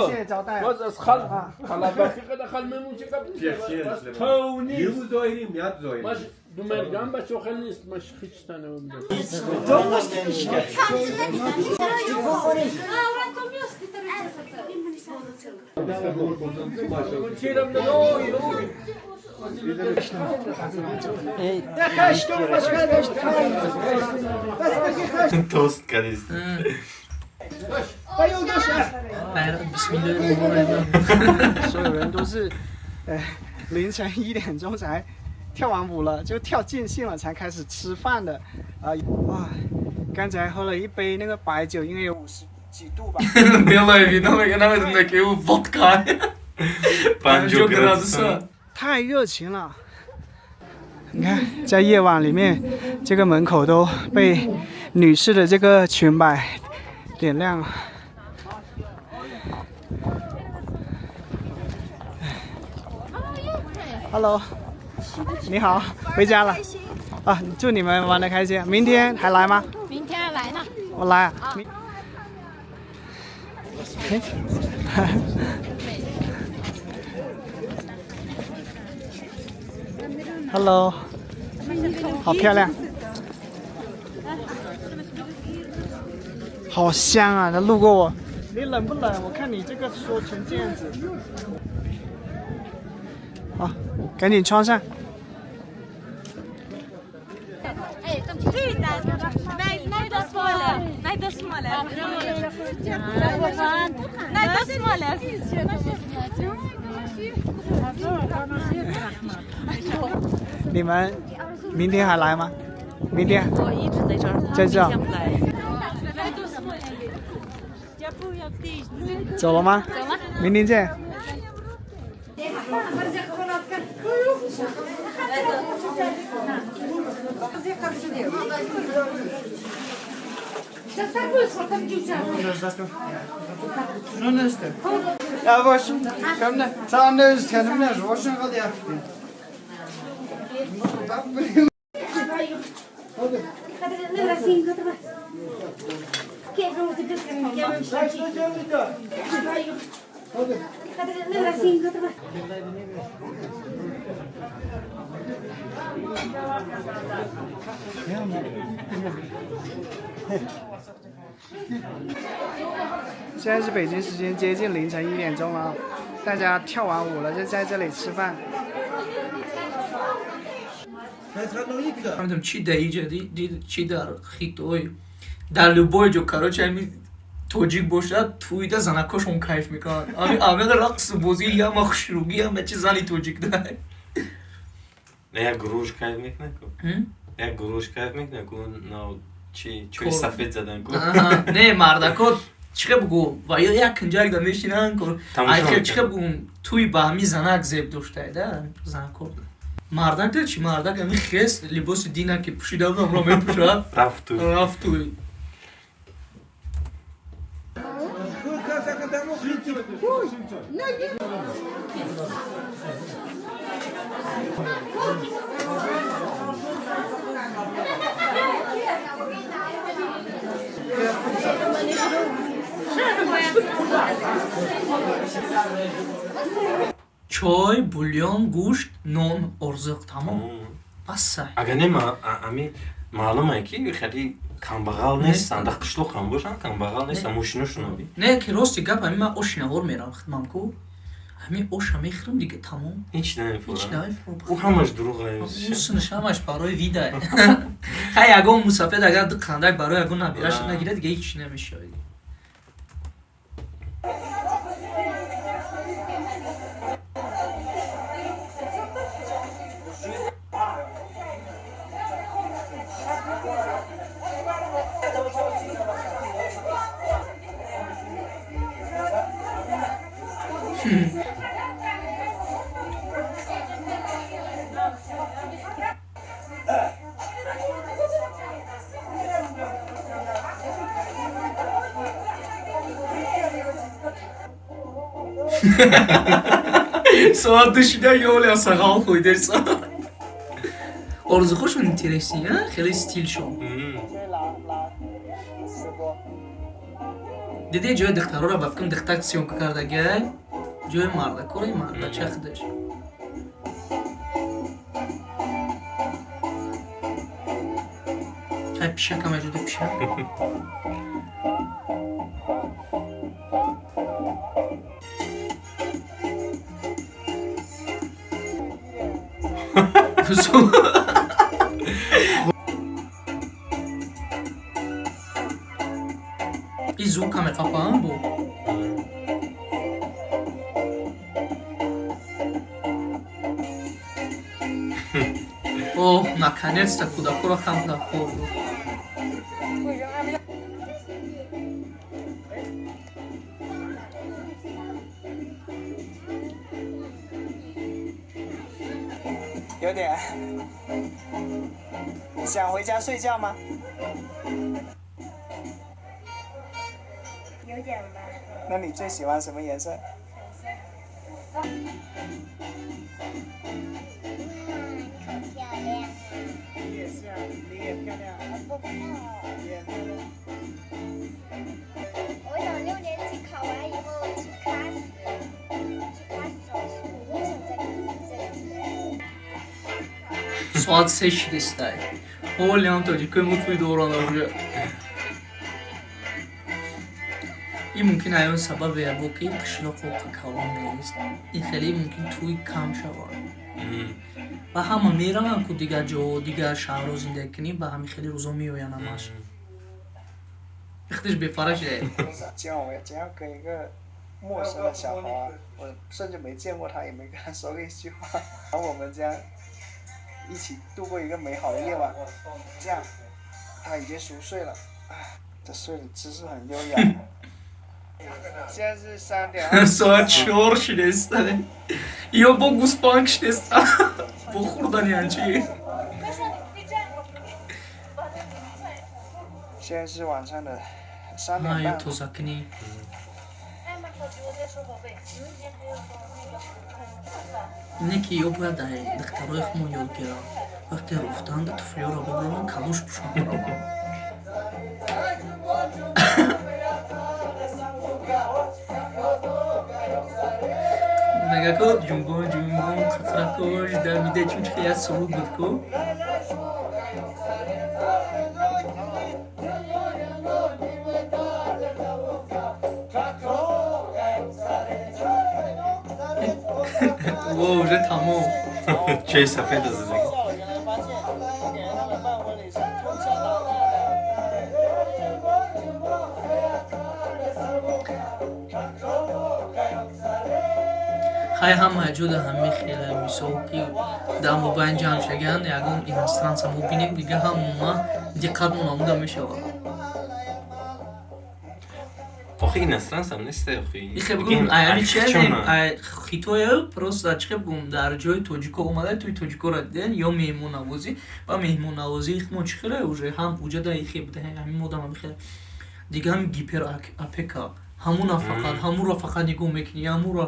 谢招待。 Тост кадист. 所有人都是，凌晨1点钟才跳完舞了，就跳尽兴了才开始吃饭的，啊，哇，刚才喝了一杯那个白酒，应该有50几度吧。太热情了，你看，在夜晚里面，这个门口都被女士的这个裙摆点亮了。Hello， 你好，回家了。啊，祝你们玩得开心。明天还来吗？明天还来呢。我来啊。Hello，好漂亮，好香啊！他路过我，你冷不冷？我看你这个缩成这样子。好，赶紧穿上。你们明天还来吗？明天我一直在这儿，在这儿。走了吗？走了。明天见。现在是北京时间接近凌晨1点钟了，大家跳完舞了就在这里吃饭。 Намедонам чи дар иҷа чи дар Хитой, дар любой ҷо, короче, ҳами тоҷик бошад, тӯйда занакошон кайф мекунанд. Ҳами амеда рақсу бозӣ, яма хушругӣ, ҳама чи зани тоҷик да. Як гурӯҳш кайф мекунад ку? Як гурӯҳш кайф мекунад ку? Чи чои сафед задан ку? Не, мардако чихе бугу, ва ё як кунҷак да мешинанд ку. Айхел чихе бугу, тӯй ба ҳами занак зеб доштае да, занако. Мардак да чи мардак ҳами хес либоси дина ки пӯшида буд, амро мепӯшад. Рафт туй. Рафт туй. Чой, бульон, гӯшт, нон, орзиқ, тамом. Басса. Агар не, ами маълум е ки хеле камбағал нестанд, дар қишлоқ ҳам бошанд камбағал нестанд, мошиношон оби. Не, ки рости гап, ҳами ман ош навор мерам хидмам ку. Ҳами оша мехӯрам дига тамом. Ҳеч намефурам. Ҳеч намефурам. Ӯ ҳамаш дурӯғ аст. Сунаш ҳамаш барои вида. Хай ягон мусафед агар ду қандак барои ягон набираш нагирад, дига ҳеч намешавад. Соат душида ёле сағал хӯйдерса. Орзухошон интересный, а? Хеле стилшон. Диде ҷои духтарора ба фикрам духтар съёмка кардагай, ҷои мардакора мардача худаш. Ай пишакам аҷода пишак. И звук ҳаме қапаам бо. Оҳ, наконец-то кӯдакоро хам хоб. 有点想回家睡觉吗？有点吧。那你最喜欢什么颜色？粉色。哇，你好漂亮啊！你也是啊，你也漂亮。我不漂亮。你也漂亮。我等6年级考完以后去看。Соат 3 шидистай. Ҳолиам тоҷикои мо тӯй доранд уже. Ин мумкин аён сабабе бо ки қишлоқо калон нест. Ин хеле мумкин тӯй кам шавад. Ва ҳама мераванд ку дигар ҷо, дигар шаҳрҳо зиндагӣ кунӣ, ба ҳамин хеле рӯзо меоянд ҳамаш. Ихтиш бефара шуда. 今晚我将要跟一个陌生的小孩，我甚至没见过他，也没跟他说过一句话，然后我们将一起度过一个美好的夜晚。这样，他已经熟睡了，唉，这睡的姿势很优雅。现在是3点20。 Соат 4 шидеста. Ё бо гӯспанг шидеста. Бо хӯрдани анчи. 现在是晚上的3点 Ё 半。 тозакунӣ. Не ки ё бояд ай духтарои худмон ёд гиранд. Вақте руфтанд, туфлиёро бибуранд, калош пӯшанд барованд. Мега ку ҷунбон ҷунбон қатракош дамида чун чихе як суруд буд ку. Во, уже тамом. Чои сафеда задагӣ. 原来发现，我给他们办婚礼是通宵达旦的。 Хай, ҳама ҷуда ҳами хеле мисол ки дар мобайн ҷамъ шаган, ягон иностранца мо бинем, дига ҳама диққатмон омуда мешавад. Охи иностранцам нест, охи. Ихе бигум, аями чиадем, хитоя просто чихе бигум, дар ҷои тоҷико омада, туи тоҷикоро диден ё меҳмоннавозӣ ва меҳмоннавозии мо чӣ хеле уже ҳам уҷада ихе буда, ҳамин модам ҳами хеле дига ҳами гипер опека, ҳамуна фақат, ҳамуро фақат нигоҳ мекунӣ, ҳамуро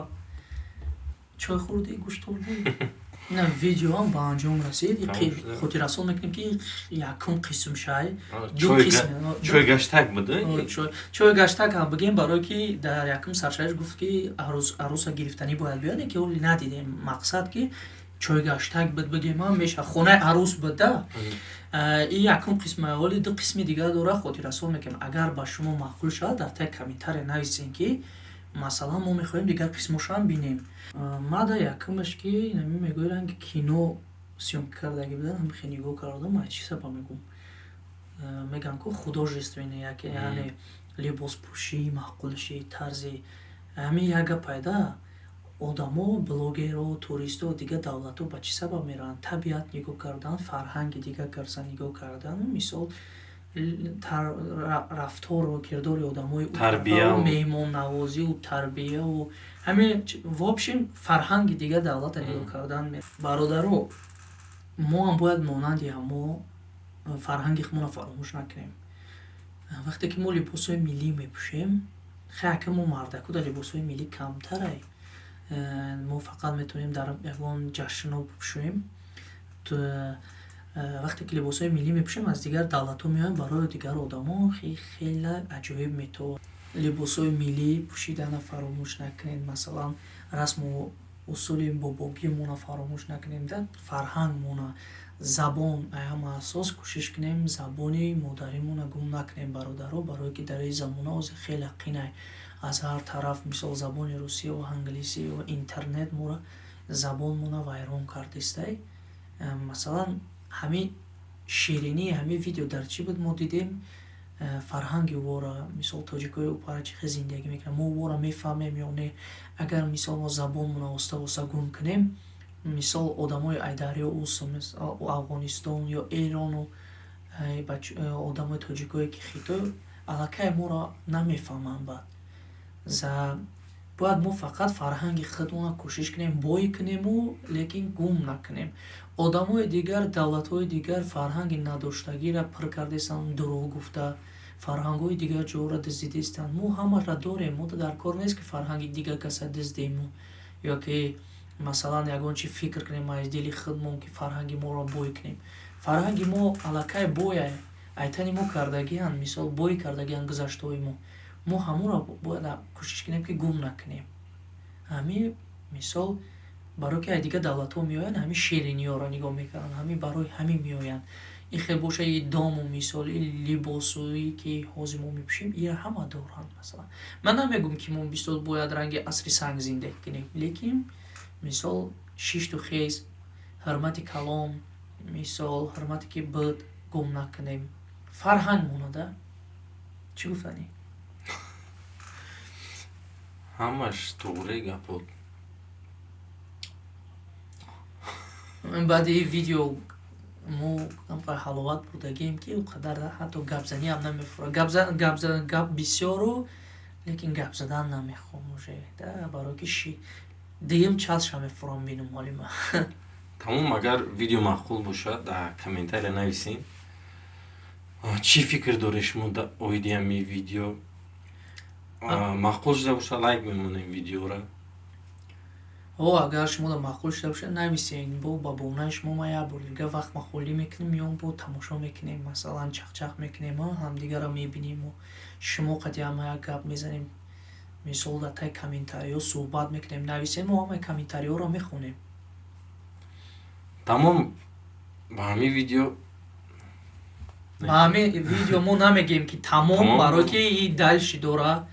чой хӯрдӣ, гӯшт хӯрдӣ. Ина видеоам ба анҷом расид. Хотиррасон мекунем, ки якум қисм шай, ду қисм. Чой гаштак буд. Чой гаштак ҳам бигем, барое ки дар якум саршаиш гуфт, ки арӯса гирифтанӣ бояд биёд, ки оли надидем. Мақсад ки чой гаштак буд бигем ҳам меша, хонаи арӯс буда. И якум қисма, оли ду қисми дигар дора. Хотиррасон мекунем, агар ба шумо маъқул шавад, дар таи комментария нависем, ки масалан мо мехоҳем дигар қисмошам бинем. Мада якумаш ки инами мегӯянд, ки кино съёмка кардагӣ будан, ҳам хеле нигоҳ кардам. Ай чӣ сабаб мегӯм? Мегӯям ку художественный, яъне либоспӯшӣ маъқулши, тарзи ҳамин як гап пайда. Одамо, блогеро, туристо дигар давлатҳо ба чӣ сабаб мераванд? Табиат нигоҳ кардан, фарҳанги дигар каса нигоҳ кардан, мисол рафтору кирдори одамои, меҳмоннавозию тарбияву ҳамин, в общем, фарҳанги дигар давлата нигоҳ кардан. Бародаро, мо ҳам бояд монанди ҳамо фарҳанги худмонро фаромӯш накунем. Вақте ки мо либосҳои миллӣ мепӯшем, хай, мо мардаку дар либосҳои миллӣ камтарай, мо фақат метавонем дар ягон ҷашнҳо бипӯшем. Вақте ки либосҳои миллӣ мепӯшем, аз дигар давлатҳо меоянд, барои дигар одамо хеле аҷоиб метобад. Либосҳои миллӣ пӯшидана фаромӯш накунед, масалан, расму усули бобогиамонро фаромӯш накунем, фарҳангмона, забон ҳама асос. Кӯшиш кунем, забони модаримонро гум накунем, бародаро, барое ки дар ин замона ҳозир хеле қинай, аз ҳар тараф, мисол, забони русию англисию интернет моро, забонмонро вайрон кардистай. Масалан, ҳамин ширинии ҳамин видео дар чӣ буд? Мо дидем фарҳанги вора, мисол, тоҷикои упара чӣ хел зиндагӣ мекунанд, мо вора мефаҳмем ё не. Агар, мисол, мо забонмонро оста оста гум кунем, мисол, одамои айдарё, Афғонистон ё Эрону одамои тоҷикое ки Хитой, аллакай моро намефаҳманд. Баъд бояд мо фақат фарҳанги худмонро кӯшиш кунем бой кунему, лекин гум накунем. Одамои дигар, давлатҳои дигар фарҳанги надоштагиро пур кардестанд, дурӯғ гуфта, фарҳангҳои дигар ҷоро дуздидистанд. Мо ҳамаро дорем, мо дар кор нест, ки фарҳанги дигар каса дуздему ё ки, масалан, ягон чи фикр кунем аз дили худмон, ки фарҳанги моро бой кунем. Фарҳанги мо аллакай боя, айтани мо кардагианд, мисол, бой кардагианд гузаштаҳои мо. Мо ҳамонро бояд кӯшиш кунем, ки гум накунем. Ҳамин, мисол. Барое ки ай дигар давлатҳо меоянд, ҳамин шириниёро нигоҳ мекунанд, ҳамин барои ҳамин меоянд. Ин хел боша, и дому, мисол, и либосое, ки ҳозир мо мепӯшем, ира ҳама доранд. Масалан, ман намегӯм, ки мо мисол бояд ранги асри санг зиндагӣ кунем, лекин, мисол, шишту хез, ҳурмати калом, мисол, ҳурмате ки буд, гум накунем, фарҳанг монада. Чӣ гуфтанӣ? Ҳамаш туғри гапот. Баъди ин видео мо камқар ҳаловат бурдагием, ки ӯ қадар ҳатто гапзаниам намефура. Гап бисёру, лекин гап задан намехоҳам уже да, барое ки ши дуюм часша мефурам, бинум ҳолима. Тамом, агар видео маъқул бошад, дар комментария нависем, чӣ фикр доред шумо оиди ҳамин видео. Маъқул шуда бошад, лайк мемонем видеора. О, агар шумода маъқул шуда бошад, нависен. Бо ба бонаи шумо ма як бор дига вақт ма холӣ мекунем, меом, бо тамошо мекунем, масалан, чақчақ мекунем, ҳамдигарро мебинему, шумо қати ҳама як гап мезанем, мисол, дар таи комментариҳо суҳбат мекунем. Нависем, мо ҳамаи комментариҳоро мехонем. Тамом, ба ҳамин видео. Ба ҳамин видео мо намегем, ки тамом, барое ки и дальше дора,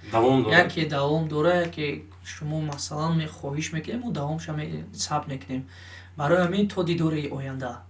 яке давом дора, яке шумо, масалан, хоҳиш мекунем, мо давомша сабт мекунем. Барои ҳамин то дидори оянда.